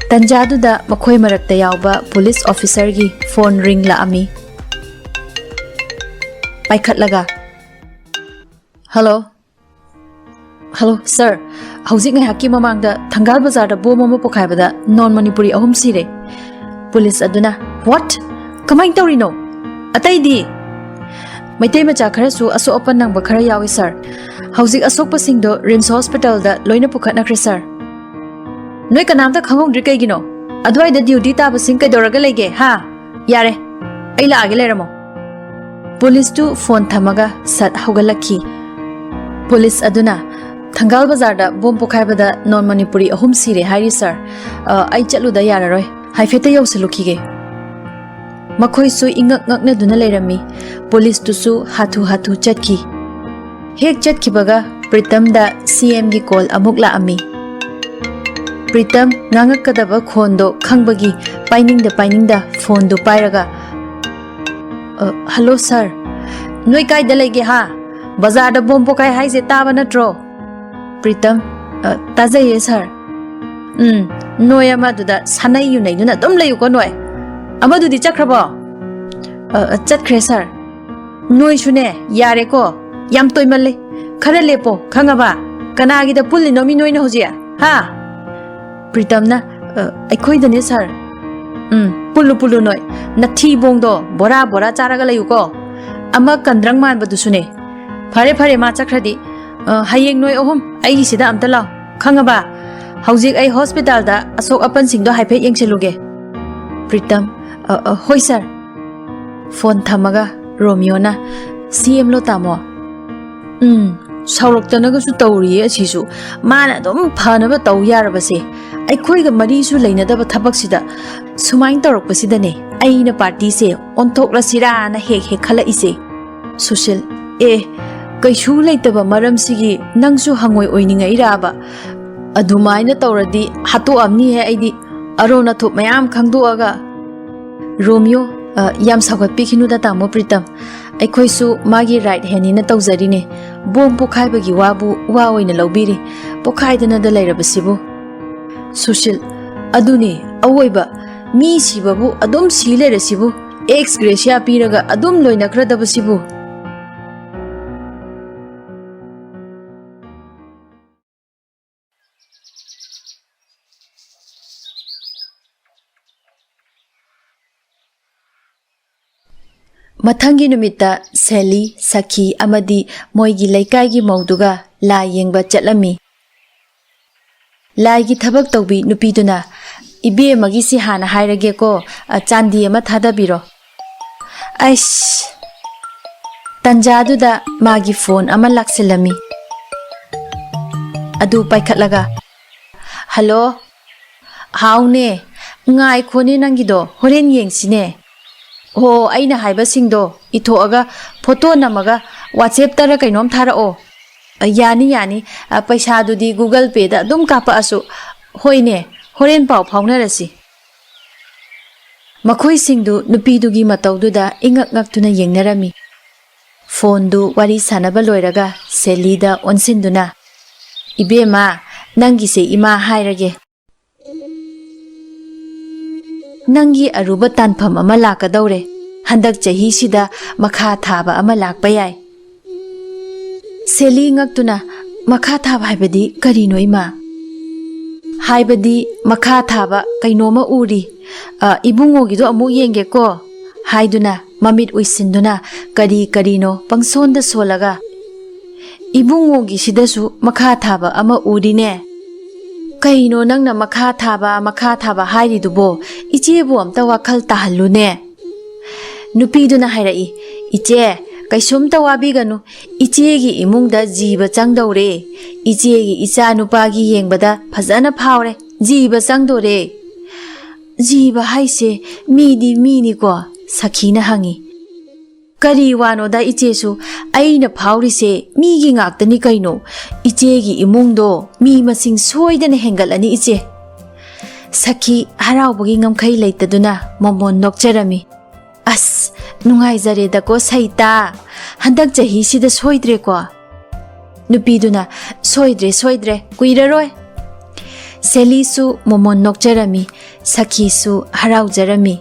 ꯇꯟꯖꯥꯗꯨꯗ ꯃꯈꯣꯏ ꯃꯔꯛꯇ ꯌꯥꯎꯕ ꯄꯨꯂꯤꯁ ꯑꯣꯐꯤꯁꯔꯒꯤ ꯐꯣꯟ ꯔꯤꯡ ꯂꯥꯛꯑꯝꯃꯤ꯫ ꯄꯥꯏꯈꯠꯂꯒ, ꯍꯜꯂꯣ꯫ ꯍꯜꯂꯣ ꯁꯥꯔ, ꯍꯧꯖꯤꯛ ꯉꯥꯏꯍꯥꯛꯀꯤ ꯃꯃꯥꯡꯗ ꯊꯪꯒꯥꯜ ꯕꯖꯥꯔꯗ ꯕꯣꯝ ꯑꯃ ꯄꯣꯈꯥꯏꯕꯗ ꯅꯣꯟ ꯃꯅꯤꯄꯨꯔꯤ ꯑꯍꯨꯝ ꯁꯤꯔꯦ꯫ ꯄꯨꯂꯤꯁ ꯑꯗꯨꯅ, ꯋꯥꯠ? ꯀꯃꯥꯏꯅ ꯇꯧꯔꯤꯅꯣ? ꯑꯇꯩꯗꯤ? ꯃꯩꯇꯩ ꯃꯆꯥ ꯈꯔꯁꯨ ꯑꯁꯣꯛ ꯑꯄꯟ ꯅꯪꯕ ꯈꯔ ꯌꯥꯎꯏ ꯁꯥꯔ꯫ ꯍꯧꯖꯤꯛ ꯑꯁꯣꯛꯄꯁꯤꯡꯗꯣ ꯔꯤꯝꯁ ꯍꯣꯁꯄꯤꯇꯥꯜꯗ ꯂꯣꯏꯅ ꯄꯨꯈꯠꯅꯈ꯭ꯔꯦ ꯁꯥꯔ꯫ ꯅꯣꯏ ꯀꯅꯥꯝꯇ ꯈꯪꯍꯧꯗ꯭ꯔꯤ ꯀꯩꯒꯤꯅꯣ? ꯑꯗꯨꯋꯥꯏꯗ ꯗ꯭ꯌꯨꯇꯤ ꯇꯥꯕꯁꯤꯡ ꯀꯩꯗꯧꯔꯒ ꯂꯩꯒꯦ ꯍꯥ? ꯌꯥꯔꯦ, ꯑꯩ ꯂꯥꯛꯑꯒꯦ, ꯂꯩꯔꯝꯃꯣ꯫ ꯄꯨꯂꯤꯁꯇꯨ ꯐꯣꯟ ꯊꯝꯃꯒ ꯁꯠ ꯍꯧꯒꯠꯂꯛꯈꯤ꯫ ꯄꯨꯂꯤꯁ ꯑꯗꯨꯅ, "ꯊꯪꯒꯥꯜ ꯕꯖꯥꯔꯗ ꯕꯣꯝ ꯄꯣꯈꯥꯏꯕꯗ ꯅꯣꯟ ꯃꯅꯤꯄꯨꯔꯤ ꯑꯍꯨꯝ ꯁꯤꯔꯦ ꯍꯥꯏꯔꯤ, ꯁꯥꯔ꯫ ꯑ, ꯑꯩ ꯆꯠꯂꯨꯗ ꯌꯥꯔꯔꯣꯏ꯫ ꯍꯥꯏꯐꯦꯠꯇ ꯌꯧꯁꯤꯜꯂꯨꯈꯤꯒꯦ꯫" ꯃꯈꯣꯏꯁꯨ ꯏꯉꯛ ꯉꯛꯅꯗꯨꯅ ꯂꯩꯔꯝꯃꯤ꯫ ꯄꯨꯂꯤꯁꯇꯨꯁꯨ ꯍꯥꯊꯨ ꯍꯥꯊꯨ ꯆꯠꯈꯤ꯫ ꯍꯦꯛ ꯆꯠꯈꯤꯕꯒ ꯄ꯭ꯔꯤꯇꯝꯗ ꯁꯤ ꯑꯦꯝꯒꯤ ꯀꯣꯜ ꯑꯃꯨꯛ ꯂꯥꯛꯑꯝꯃꯤ꯫ ꯄ꯭ꯔꯤꯇꯝ ꯉꯥꯡꯉꯛꯀꯗꯕ ꯈꯣꯟꯗꯣ ꯈꯪꯕꯒꯤ ꯄꯥꯏꯅꯤꯡꯗ ꯄꯥꯏꯅꯤꯡꯗ ꯐꯣꯟꯗꯨ ꯄꯥꯏꯔꯒ, "ꯑ, ꯍꯜꯂꯣ ꯁꯥꯔ꯫ ꯅꯣꯏ ꯀꯥꯏꯗ ꯂꯩꯒꯦ ꯍꯥ? ꯕꯖꯥꯔꯗ ꯕꯣꯝ ꯄꯣꯈꯥꯏ ꯍꯥꯏꯁꯦ ꯇꯥꯕ ꯅꯠꯇ꯭ꯔꯣ?" ꯄ꯭ꯔꯤꯇꯝ, "ꯑ, ꯇꯥꯖꯩꯌꯦ ꯁꯥꯔ꯫" "ꯎꯝ, ꯅꯣꯏ ꯑꯃꯗꯨꯗ ꯁꯥꯅꯩ ꯌꯨꯅꯩꯗꯨꯅ ꯑꯗꯨꯝ ꯂꯩꯌꯨꯀꯣ ꯅꯣꯏ꯫ ꯑꯃꯗꯨꯗꯤ ꯆꯠꯈ꯭ꯔꯕꯣ?" "ꯑ, ꯑ, ꯆꯠꯈ꯭ꯔꯦ ꯁꯥꯔ꯫" "ꯅꯣꯏꯁꯨꯅꯦ, ꯌꯥꯔꯦꯀꯣ, ꯌꯥꯝ ꯇꯣꯏꯃꯜꯂꯦ꯫ ꯈꯔ ꯂꯦꯞꯄꯣ, ꯈꯪꯉꯕ? ꯀꯅꯥꯒꯤꯗ ꯄꯨꯜꯂꯤꯅꯣ ꯃꯤ ꯅꯣꯏꯅ ꯍꯧꯖꯤꯛ, ꯍꯥ?" ꯄ꯭ꯔꯤꯇꯝꯅ, "ꯑ, ꯑꯩꯈꯣꯏꯗꯅꯦ ꯁꯥꯔ꯫" "ꯎꯝ, ꯄꯨꯜꯂꯨ ꯄꯨꯜꯂꯨ ꯅꯣꯏ꯫ ꯅꯊꯤꯕꯣꯡꯗꯣ ꯕꯣꯔꯥ ꯕꯣꯔꯥ ꯆꯥꯔꯒ ꯂꯩꯌꯨꯀꯣ꯫ ꯑꯃ ꯀꯟꯗ꯭ꯔꯪ ꯃꯥꯟꯕꯗꯨꯁꯨꯅꯦ꯫ ꯐꯔꯦ ꯐꯔꯦ, ꯃꯥ ꯆꯠꯈ꯭ꯔꯗꯤ, ꯑ, ꯍꯌꯦꯡ ꯅꯣꯏ ꯑꯍꯨꯝ ꯑꯩꯒꯤꯁꯤꯗ ꯑꯝꯇ ꯂꯥꯛꯑꯣ, ꯈꯪꯉꯕ? ꯍꯧꯖꯤꯛ ꯑꯩ ꯍꯣꯁꯄꯤꯇꯥꯜꯗ ꯑꯁꯣꯛ ꯑꯄꯟꯁꯤꯡꯗꯣ ꯍꯥꯏꯐꯦꯠ ꯌꯦꯡꯁꯤꯜꯂꯨꯒꯦ꯫" ꯄ꯭ꯔꯤꯇꯝ, "ꯑ, ꯑ, ꯍꯣꯏ ꯁꯥꯔ꯫" ꯐꯣꯟ ꯊꯝꯃꯒ ꯔꯣꯃꯤꯌꯣꯅ, "ꯁꯤ ꯑꯦꯝꯂꯣ ꯇꯥꯃꯣ?" "ꯎꯝ, ꯁꯥꯎꯔꯛꯇꯅꯒꯁꯨ ꯇꯧꯔꯤꯌꯦ ꯑꯁꯤꯁꯨ꯫ ꯃꯥꯅ ꯑꯗꯨꯝ ꯐꯅꯕ ꯇꯧ ꯌꯥꯔꯕꯁꯦ꯫ ꯑꯩꯈꯣꯏꯒ ꯃꯔꯤꯁꯨ ꯂꯩꯅꯗꯕ ꯊꯕꯛꯁꯤꯗ ꯁꯨꯃꯥꯏꯅ ꯇꯧꯔꯛꯄꯁꯤꯗꯅꯦ ꯑꯩꯅ ꯄꯥꯔꯇꯤꯁꯦ ꯑꯣꯟꯊꯣꯛꯂꯁꯤꯔꯥꯅ ꯍꯦꯛ ꯍꯦꯛ ꯈꯜꯂꯛꯏꯁꯦ꯫" ꯁꯨꯁꯤꯜ, "ꯑꯦ, ꯀꯩꯁꯨ ꯂꯩꯇꯕ ꯃꯔꯝꯁꯤꯒꯤ ꯅꯪꯁꯨ ꯍꯪꯉꯣꯏ ꯑꯣꯏꯅꯤꯡꯉꯛꯏꯔꯕ? ꯑꯗꯨꯃꯥꯏꯅ ꯇꯧꯔꯗꯤ ꯍꯥꯠꯇꯣꯛꯑꯝꯅꯤꯍꯦ ꯑꯩꯗꯤ, ꯑꯔꯣꯟ ꯑꯊꯨꯞ ꯃꯌꯥꯝ ꯈꯪꯗꯣꯛꯑꯒ꯫" ꯔꯣꯃꯤꯌꯣ, "ꯑ, ꯌꯥꯝ ꯁꯥꯎꯒꯠꯄꯤꯈꯤꯅꯨꯗ ꯇꯥꯃꯣ ꯄ꯭ꯔꯤꯇꯝ꯫ ꯑꯩꯈꯣꯏꯁꯨ ꯃꯥꯒꯤ ꯔꯥꯏꯠ ꯍꯦꯟꯅꯤꯅ ꯇꯧꯖꯔꯤꯅꯦ꯫ ꯕꯣꯝ ꯄꯣꯈꯥꯏꯕꯒꯤ ꯋꯥꯕꯨ ꯋꯥ ꯑꯣꯏꯅ ꯂꯧꯕꯤꯔꯤ꯫ ꯄꯣꯈꯥꯏꯗꯅꯗ ꯂꯩꯔꯕꯁꯤꯕꯨ꯫" ꯁꯨꯁꯤꯜ, "ꯑꯗꯨꯅꯦ ꯑꯋꯣꯏꯕ꯫ ꯃꯤ ꯁꯤꯕꯕꯨ ꯑꯗꯨꯝ ꯁꯤ ꯂꯩꯔꯁꯤꯕꯨ꯫ ꯑꯦꯛꯁ ꯒ꯭ꯔꯦꯁꯤꯌꯥ ꯄꯤꯔꯒ ꯑꯗꯨꯝ ꯂꯣꯏꯅꯈ꯭ꯔꯗꯕꯁꯤꯕꯨ꯫" ꯃꯊꯪꯒꯤ ꯅꯨꯃꯤꯠꯇ ꯁꯦꯂꯤ, ꯁꯈꯤ ꯑꯃꯗꯤ ꯃꯣꯏꯒꯤ ꯂꯩꯀꯥꯏꯒꯤ ꯃꯧꯗꯨꯒ ꯂꯥꯏ ꯌꯦꯡꯕ ꯆꯠꯂꯝꯃꯤ꯫ ꯂꯥꯏꯒꯤ ꯊꯕꯛ ꯇꯧꯕꯤ ꯅꯨꯄꯤꯗꯨꯅ, "ꯏꯕꯦꯝꯃꯒꯤꯁꯤ ꯍꯥꯟꯅ ꯍꯥꯏꯔꯒꯦꯀꯣ, ꯑ, ꯆꯥꯟꯗꯤ ꯑꯃ ꯊꯥꯗꯕꯤꯔꯣ꯫" ꯑꯩꯁ! ꯇꯟꯖꯥꯗꯨꯗ ꯃꯥꯒꯤ ꯐꯣꯟ ꯑꯃ ꯂꯥꯛꯁꯤꯜꯂꯝꯃꯤ꯫ ꯑꯗꯨ ꯄꯥꯏꯈꯠꯂꯒ, "ꯍꯜꯂꯣ? ꯍꯥꯎꯅꯦ, ꯉꯥꯏꯈꯣꯅꯦ, ꯅꯪꯒꯤꯗꯣ ꯍꯣꯔꯦꯟ ꯌꯦꯡꯁꯤꯅꯦ꯫ ꯍꯣ, ꯑꯩꯅ ꯍꯥꯏꯕꯁꯤꯡꯗꯣ ꯏꯊꯣꯛꯑꯒ ꯐꯣꯇꯣ ꯅꯝꯃꯒ WhatsApp-ꯇꯔ ꯀꯩꯅꯣꯝ ꯊꯥꯔꯛꯑꯣ꯫ ꯑ, ꯌꯥꯅꯤ, ꯌꯥꯅꯤ꯫ ꯑ, ꯄꯩꯁꯥꯗꯨꯗꯤ Google Pay-ꯗ ꯑꯗꯨꯝ ꯀꯥꯞꯄꯛꯑꯁꯨ꯫ ꯍꯣꯏꯅꯦ, ꯍꯣꯔꯦꯟ ꯄꯥꯎ ꯐꯥꯎꯅꯔꯁꯤ꯫" ꯃꯈꯣꯏꯁꯤꯡꯗꯨ ꯅꯨꯄꯤꯗꯨꯒꯤ ꯃꯇꯧꯗꯨꯗ ꯏꯉꯛ ꯉꯛꯇꯨꯅ ꯌꯦꯡꯅꯔꯝꯃꯤ꯫ ꯐꯣꯟꯗꯨ ꯋꯥꯔꯤ ꯁꯥꯟꯅꯕ ꯂꯣꯏꯔꯒ ꯁꯦꯂꯤꯗ ꯑꯣꯟꯁꯤꯟꯗꯨꯅ, "ꯏꯕꯦꯝꯃ, ꯅꯪꯒꯤꯁꯦ ꯏꯃꯥ ꯍꯥꯏꯔꯒꯦ꯫ ꯅꯪꯒꯤ ꯑꯔꯨꯕ ꯇꯥꯟꯐꯝ ꯑꯃ ꯂꯥꯛꯀꯗꯧꯔꯦ꯫ ꯍꯟꯗꯛ ꯆꯍꯤꯁꯤꯗ ꯃꯈꯥ ꯊꯥꯕ ꯑꯃ ꯂꯥꯛꯄ ꯌꯥꯏ꯫" ꯁꯦꯂꯤ ꯉꯛꯇꯨꯅ, "ꯃꯈꯥ ꯊꯥꯕ ꯍꯥꯏꯕꯗꯤ ꯀꯔꯤꯅꯣ, ꯏꯃꯥ?" "ꯍꯥꯏꯕꯗꯤ ꯃꯈꯥ ꯊꯥꯕ ꯀꯩꯅꯣꯝꯃ ꯎꯔꯤ꯫ ꯑ, ꯏꯕꯨꯡꯉꯣꯒꯤꯗꯣ ꯑꯃꯨꯛ ꯌꯦꯡꯒꯦꯀꯣ," ꯍꯥꯏꯗꯨꯅ ꯃꯃꯤꯠ ꯎꯏꯁꯤꯟꯗꯨꯅ ꯀꯔꯤ ꯀꯔꯤꯅꯣ ꯄꯪꯁꯣꯟꯗ ꯁꯣꯜꯂꯒ, "ꯏꯕꯨꯡꯉꯣꯒꯤꯁꯤꯗꯁꯨ ꯃꯈꯥ ꯊꯥꯕ ꯑꯃ ꯎꯔꯤꯅꯦ꯫ ꯀꯩꯅꯣ ꯅꯪꯅ ꯃꯈꯥ ꯊꯥꯕ, ꯃꯈꯥ ꯊꯥꯕ ꯍꯥꯏꯔꯤꯗꯨꯕꯣ? ꯏꯆꯦꯕꯨ ꯑꯝꯇ ꯋꯥꯈꯜ ꯇꯥꯍꯜꯂꯨꯅꯦ꯫" ꯅꯨꯄꯤꯗꯨꯅ ꯍꯥꯏꯔꯛꯏ, "ꯏꯆꯦ, ꯀꯩꯁꯨꯝꯇ ꯋꯥꯕꯤꯒꯅꯨ꯫ ꯏꯆꯦꯒꯤ ꯏꯃꯨꯡꯗ ꯖꯤꯕ ꯆꯪꯗꯧꯔꯦ꯫ ꯏꯆꯦꯒꯤ ꯏꯆꯥ ꯅꯨꯄꯥꯒꯤ ꯌꯦꯡꯕꯗ ꯐꯖꯅ ꯐꯥꯎꯔꯦ꯫ ꯖꯤꯕ ꯆꯪꯗꯣꯔꯦ꯫" "ꯖꯤꯕ ꯍꯥꯏꯁꯦ ꯃꯤꯗꯤ ꯃꯤꯅꯤꯀꯣ?" ꯁꯈꯤꯅ ꯍꯪꯉꯤ꯫ "ꯀꯔꯤ ꯋꯥꯅꯣꯗ ꯏꯆꯦꯁꯨ? ꯑꯩꯅ ꯐꯥꯎꯔꯤꯁꯦ ꯃꯤꯒꯤ ꯉꯥꯛꯇꯅꯤ ꯀꯩꯅꯣ꯫ ꯏꯆꯦꯒꯤ ꯏꯃꯨꯡꯗꯣ ꯃꯤ ꯃꯁꯤꯡ ꯁꯣꯏꯗꯅ ꯍꯦꯟꯒꯠꯂꯅꯤ, ꯏꯆꯦ꯫" ꯁꯈꯤ ꯍꯔꯥꯎꯕꯒꯤ ꯉꯝꯈꯩ ꯂꯩꯇꯗꯨꯅ ꯃꯣꯃꯣꯟ ꯅꯣꯛꯆꯔꯝꯃꯤ꯫ "ꯑꯁ, ꯅꯨꯡꯉꯥꯏꯖꯔꯦꯗꯀꯣ ꯁꯩꯇꯥ꯫ ꯍꯟꯗꯛ ꯆꯍꯤꯁꯤꯗ ꯁꯣꯏꯗ꯭ꯔꯦꯀꯣ?" ꯅꯨꯄꯤꯗꯨꯅ, "ꯁꯣꯏꯗ꯭ꯔꯦ, ꯁꯣꯏꯗ꯭ꯔꯦ, ꯀꯨꯏꯔꯔꯣꯏ꯫" ꯁꯦꯂꯤꯁꯨ ꯃꯣꯃꯣꯟ ꯅꯣꯛꯆꯔꯝꯃꯤ, ꯁꯈꯤꯁꯨ ꯍꯔꯥꯎꯖꯔꯝꯃꯤ꯫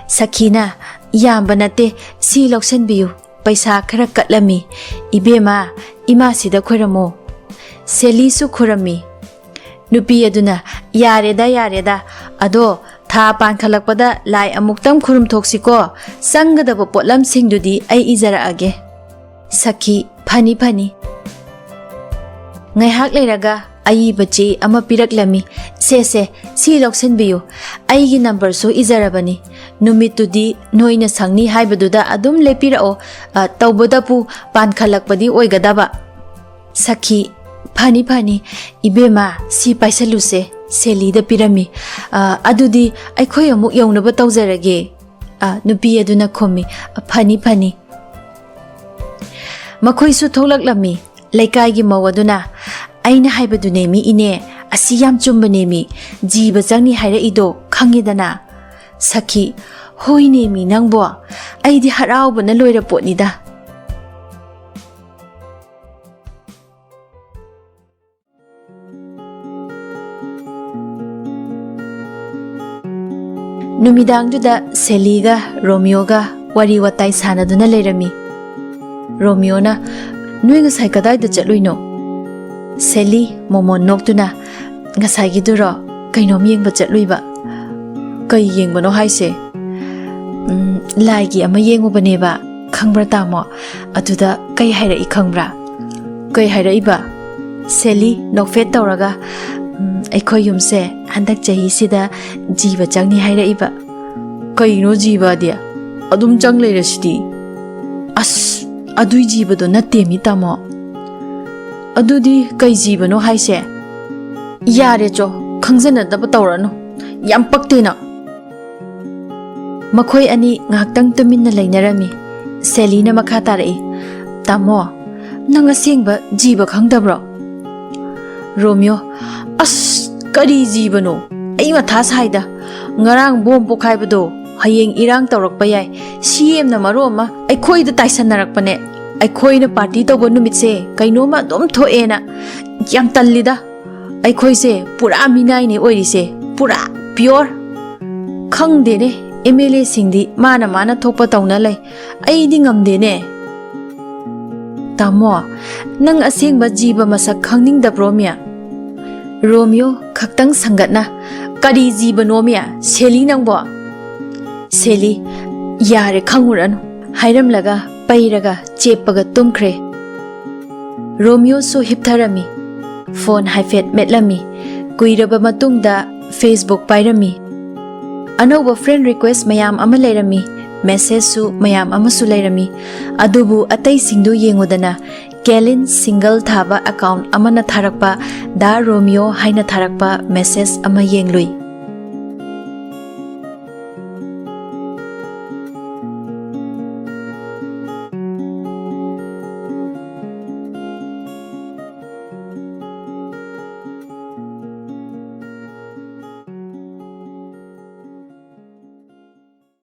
ꯁꯈꯤꯅ, "ꯌꯥꯝꯕ ꯅꯠꯇꯦ, ꯁꯤ ꯂꯧꯁꯟꯕꯤꯌꯨ, ꯄꯩꯁꯥ ꯈꯔ ꯀꯠꯂꯝꯃꯤ꯫ ꯏꯕꯦꯝꯃ, ꯏꯃꯥꯁꯤꯗ ꯈꯣꯏꯔꯝꯃꯣ꯫" ꯁꯦꯂꯤꯁꯨ ꯈꯨꯔꯝꯃꯤ꯫ ꯅꯨꯄꯤ ꯑꯗꯨꯅ, "ꯌꯥꯔꯦꯗ, ꯌꯥꯔꯦꯗ, ꯑꯗꯣ ꯊꯥ ꯄꯥꯟꯈꯠꯂꯛꯄꯗ ꯂꯥꯏ ꯑꯃꯨꯛꯇꯪ ꯈꯨꯔꯨꯝꯊꯣꯛꯁꯤꯀꯣ꯫ ꯆꯪꯒꯗꯕ ꯄꯣꯠꯂꯝꯁꯤꯡꯗꯨꯗꯤ ꯑꯩ ꯏꯖꯔꯛꯑꯒꯦ꯫" ꯁꯈꯤ, "ꯐꯅꯤ, ꯐꯅꯤ꯫" ꯉꯥꯏꯍꯥꯛ ꯂꯩꯔꯒ ꯑꯏꯕ ꯆꯦ ꯑꯃ ꯄꯤꯔꯛꯂꯝꯃꯤ꯫ "ꯁꯦ, ꯁꯦ, ꯁꯤ ꯂꯧꯁꯤꯟꯕꯤꯌꯨ꯫ ꯑꯩꯒꯤ ꯅꯝꯕꯔꯁꯨ ꯏꯖꯔꯕꯅꯤ꯫ ꯅꯨꯃꯤꯠꯇꯨꯗꯤ ꯅꯣꯏꯅ ꯁꯪꯅꯤ ꯍꯥꯏꯕꯗꯨꯗ ꯑꯗꯨꯝ ꯂꯦꯞꯄꯤꯔꯛꯑꯣ꯫ ꯑ, ꯇꯧꯕꯇꯕꯨ ꯄꯥꯟꯈꯠꯂꯛꯄꯗꯤ ꯑꯣꯏꯒꯗꯕ꯫" ꯁꯈꯤ, "ꯐꯅꯤ, ꯐꯅꯤ, ꯏꯕꯦꯝꯃ, ꯁꯤ ꯄꯥꯏꯁꯜꯂꯨꯁꯦ", ꯁꯦꯂꯤꯗ ꯄꯤꯔꯝꯃꯤ꯫ "ꯑ, ꯑꯗꯨꯗꯤ ꯑꯩꯈꯣꯏ ꯑꯃꯨꯛ ꯌꯧꯅꯕ ꯇꯧꯖꯔꯒꯦ", ꯑ, ꯅꯨꯄꯤ ꯑꯗꯨꯅ ꯈꯨꯝꯃꯤ꯫ "ꯑ, ꯐꯅꯤ, ꯐꯅꯤ"꯫ ꯃꯈꯣꯏꯁꯨ ꯊꯣꯛꯂꯛꯂꯝꯃꯤ꯫ ꯂꯩꯀꯥꯏꯒꯤ ꯃꯧ ꯑꯗꯨꯅ, "ꯑꯩꯅ ꯍꯥꯏꯕꯗꯨꯅꯦꯃꯤ ꯏꯅꯦ, ꯑꯁꯤ ꯌꯥꯝ ꯆꯨꯝꯕꯅꯦꯃꯤ, ꯖꯤꯕ ꯆꯪꯅꯤ ꯍꯥꯏꯔꯛꯏꯗꯣ ꯈꯪꯉꯦꯗꯅ?" ꯁꯈꯤ, "ꯍꯣꯏꯅꯦꯃꯤ ꯅꯪꯕꯣ, ꯑꯩꯗꯤ ꯍꯔꯥꯎꯕꯅ ꯂꯣꯏꯔ ꯄꯣꯠꯅꯤꯗ"꯫ ꯅꯨꯃꯤꯗꯥꯡꯗꯨꯗ ꯁꯦꯂꯤꯒ ꯔꯣꯃꯤꯌꯣꯒ ꯋꯥꯔꯤ ꯋꯥꯇꯥꯏ ꯁꯥꯟꯅꯗꯨꯅ ꯂꯩꯔꯝꯃꯤ꯫ ꯔꯣꯃꯤꯌꯣꯅ, "ꯅꯣꯏ ꯉꯁꯥꯏ ꯀꯗꯥꯏꯗ ꯆꯠꯂꯨꯏꯅꯣ?" ꯁꯦꯂꯤ, ꯃꯣꯃꯣꯟ ꯅꯣꯛꯇꯨꯅ, "ꯉꯁꯥꯏꯒꯤꯗꯨꯔꯣ? ꯀꯩꯅꯣꯝ ꯌꯦꯡꯕ ꯆꯠꯂꯨꯏꯕ"꯫ "ꯀꯩ ꯌꯦꯡꯕꯅꯣ ꯍꯥꯏꯁꯦ?" "ꯎꯝ, ꯂꯥꯏꯒꯤ ꯑꯃ ꯌꯦꯡꯉꯨꯕꯅꯦꯕ, ꯈꯪꯕ꯭ꯔꯥ ꯇꯥꯃꯣ? ꯑꯗꯨꯗ ꯀꯩ ꯍꯥꯏꯔꯛꯏ ꯈꯪꯕ꯭ꯔꯥ?" "ꯀꯩ ꯍꯥꯏꯔꯛꯏꯕ?" ꯁꯦꯂꯤ ꯅꯣꯛꯐꯦꯠ ꯇꯧꯔꯒ, "ꯎꯝ, ꯑꯩꯈꯣꯏ ꯌꯨꯝꯁꯦ ꯍꯟꯗꯛ ꯆꯍꯤꯁꯤꯗ ꯖꯤꯕ ꯆꯪꯅꯤ ꯍꯥꯏꯔꯛꯏꯕ"꯫ "ꯀꯩꯅꯣ ꯖꯤꯕꯗꯤ? ꯑꯗꯨꯝ ꯆꯪ ꯂꯩꯔꯁꯤꯗꯤ"꯫ "ꯑꯁ, ꯑꯗꯨꯏ ꯖꯤꯕꯗꯣ ꯅꯠꯇꯦꯃꯤ ꯇꯥꯃꯣ"꯫ "ꯑꯗꯨꯗꯤ ꯀꯩ ꯖꯤꯕꯅꯣ ꯍꯥꯏꯁꯦ?" "ꯌꯥꯔꯦ ꯆꯣ, ꯈꯪꯖꯅꯗꯕ ꯇꯧꯔꯅꯨ, ꯌꯥꯝ ꯄꯛꯇꯦ ꯅꯪ"꯫ ꯃꯈꯣꯏ ꯑꯅꯤ ꯉꯥꯏꯍꯥꯛꯇꯪ ꯇꯨꯃꯤꯟꯅ ꯂꯩꯅꯔꯝꯃꯤ꯫ ꯁꯦꯂꯤꯅ ꯃꯈꯥ ꯇꯥꯔꯛꯏ, "ꯇꯥꯃꯣ, ꯅꯪ ꯑꯁꯦꯡꯕ ꯖꯤꯕ ꯈꯪꯗꯕ꯭ꯔꯣ?" ꯔꯣꯃꯤꯌꯣ, "ꯑꯁ, ꯀꯔꯤ ꯖꯤꯕꯅꯣ? ꯑꯩ ꯃꯊꯥ ꯁꯥꯏꯗ꯫ ꯉꯔꯥꯡ ꯕꯣꯝ ꯄꯣꯈꯥꯏꯕꯗꯣ ꯍꯌꯦꯡ ꯏꯔꯥꯡ ꯇꯧꯔꯛꯄ ꯌꯥꯏ꯫ ꯁꯤ ꯑꯦꯝꯅ ꯃꯔꯣꯟ ꯑꯃ ꯑꯩꯈꯣꯏꯗ ꯇꯥꯏꯁꯟꯅꯔꯛꯄꯅꯦ꯫ ꯑꯩꯈꯣꯏꯅ ꯄꯥꯔꯇꯤ ꯇꯧꯕ ꯅꯨꯃꯤꯠꯁꯦ ꯀꯩꯅꯣꯝꯃ ꯑꯗꯨꯝ ꯊꯣꯛꯑꯦꯅ꯫ ꯌꯥꯝ ꯇꯜꯂꯤꯗ꯫ ꯑꯩꯈꯣꯏꯁꯦ ꯄꯨꯔꯥ ꯃꯤꯅꯥꯏꯅꯦ ꯑꯣꯏꯔꯤꯁꯦ, ꯄꯨꯔꯥ ꯄꯤꯌꯣꯔ꯫ ꯈꯪꯗꯦꯅꯦ, ꯑꯦꯝ ꯑꯦꯜ ꯑꯦꯁꯤꯡꯗꯤ ꯃꯥꯅ ꯃꯥꯅ ꯊꯣꯛꯄ ꯇꯧꯅ ꯂꯩ꯫ ꯑꯩꯗꯤ ꯉꯝꯗꯦꯅꯦ"꯫ "ꯇꯥꯃꯣ, ꯅꯪ ꯑꯁꯦꯡꯕ ꯖꯤꯕ ꯃꯁꯛ ꯈꯪꯅꯤꯡꯗꯕ꯭ꯔꯣꯃꯤ?" ꯔꯣꯃꯤꯌꯣ, ꯈꯛꯇꯪ ꯁꯪꯒꯠꯅ, "ꯀꯔꯤ ꯖꯤꯕꯅꯣꯃꯤ, ꯁꯦꯂꯤ ꯅꯪꯕꯣ?" ꯁꯦꯂꯤ, "ꯌꯥꯔꯦ, ꯈꯪꯉꯨꯔꯅꯨ" ꯍꯥꯏꯔꯝꯂꯒ ꯄꯩꯔꯒ ꯆꯦꯞꯄꯒ ꯇꯨꯝꯈ꯭ꯔꯦ꯫ ꯔꯣꯃꯤꯌꯣꯁꯨ ꯍꯤꯞꯊꯔꯝꯃꯤ꯫ ꯐꯣꯟ ꯍꯥꯏꯐꯦꯠ ꯃꯦꯠꯂꯝꯃꯤ꯫ ꯀꯨꯏꯔꯕ ꯃꯇꯨꯡꯗ Facebook ꯄꯥꯏꯔꯝꯃꯤ꯫ ꯑꯅꯧꯕ friend request ꯃꯌꯥꯝ ꯑꯃ ꯂꯩꯔꯝꯃꯤ꯫ ꯃꯦꯁꯦꯖꯁꯨ ꯃꯌꯥꯝ ꯑꯃꯁꯨ ꯂꯩꯔꯝꯃꯤ꯫ ꯑꯗꯨꯕꯨ ꯑꯇꯩꯁꯤꯡꯗꯨ ꯌꯦꯡꯉꯨꯗꯅ, ꯀꯦꯂꯤꯟ ꯁꯤꯡꯒꯜ ꯊꯥꯕ ꯑꯦꯀꯥꯎꯟꯠ ꯑꯃꯅ ꯊꯥꯔꯛꯄ "ꯗꯥ ꯔꯣꯃꯤꯌꯣ" ꯍꯥꯏꯅ ꯊꯥꯔꯛꯄ ꯃꯦꯁꯦꯖ ꯑꯃ ꯌꯦꯡꯂꯨꯏ꯫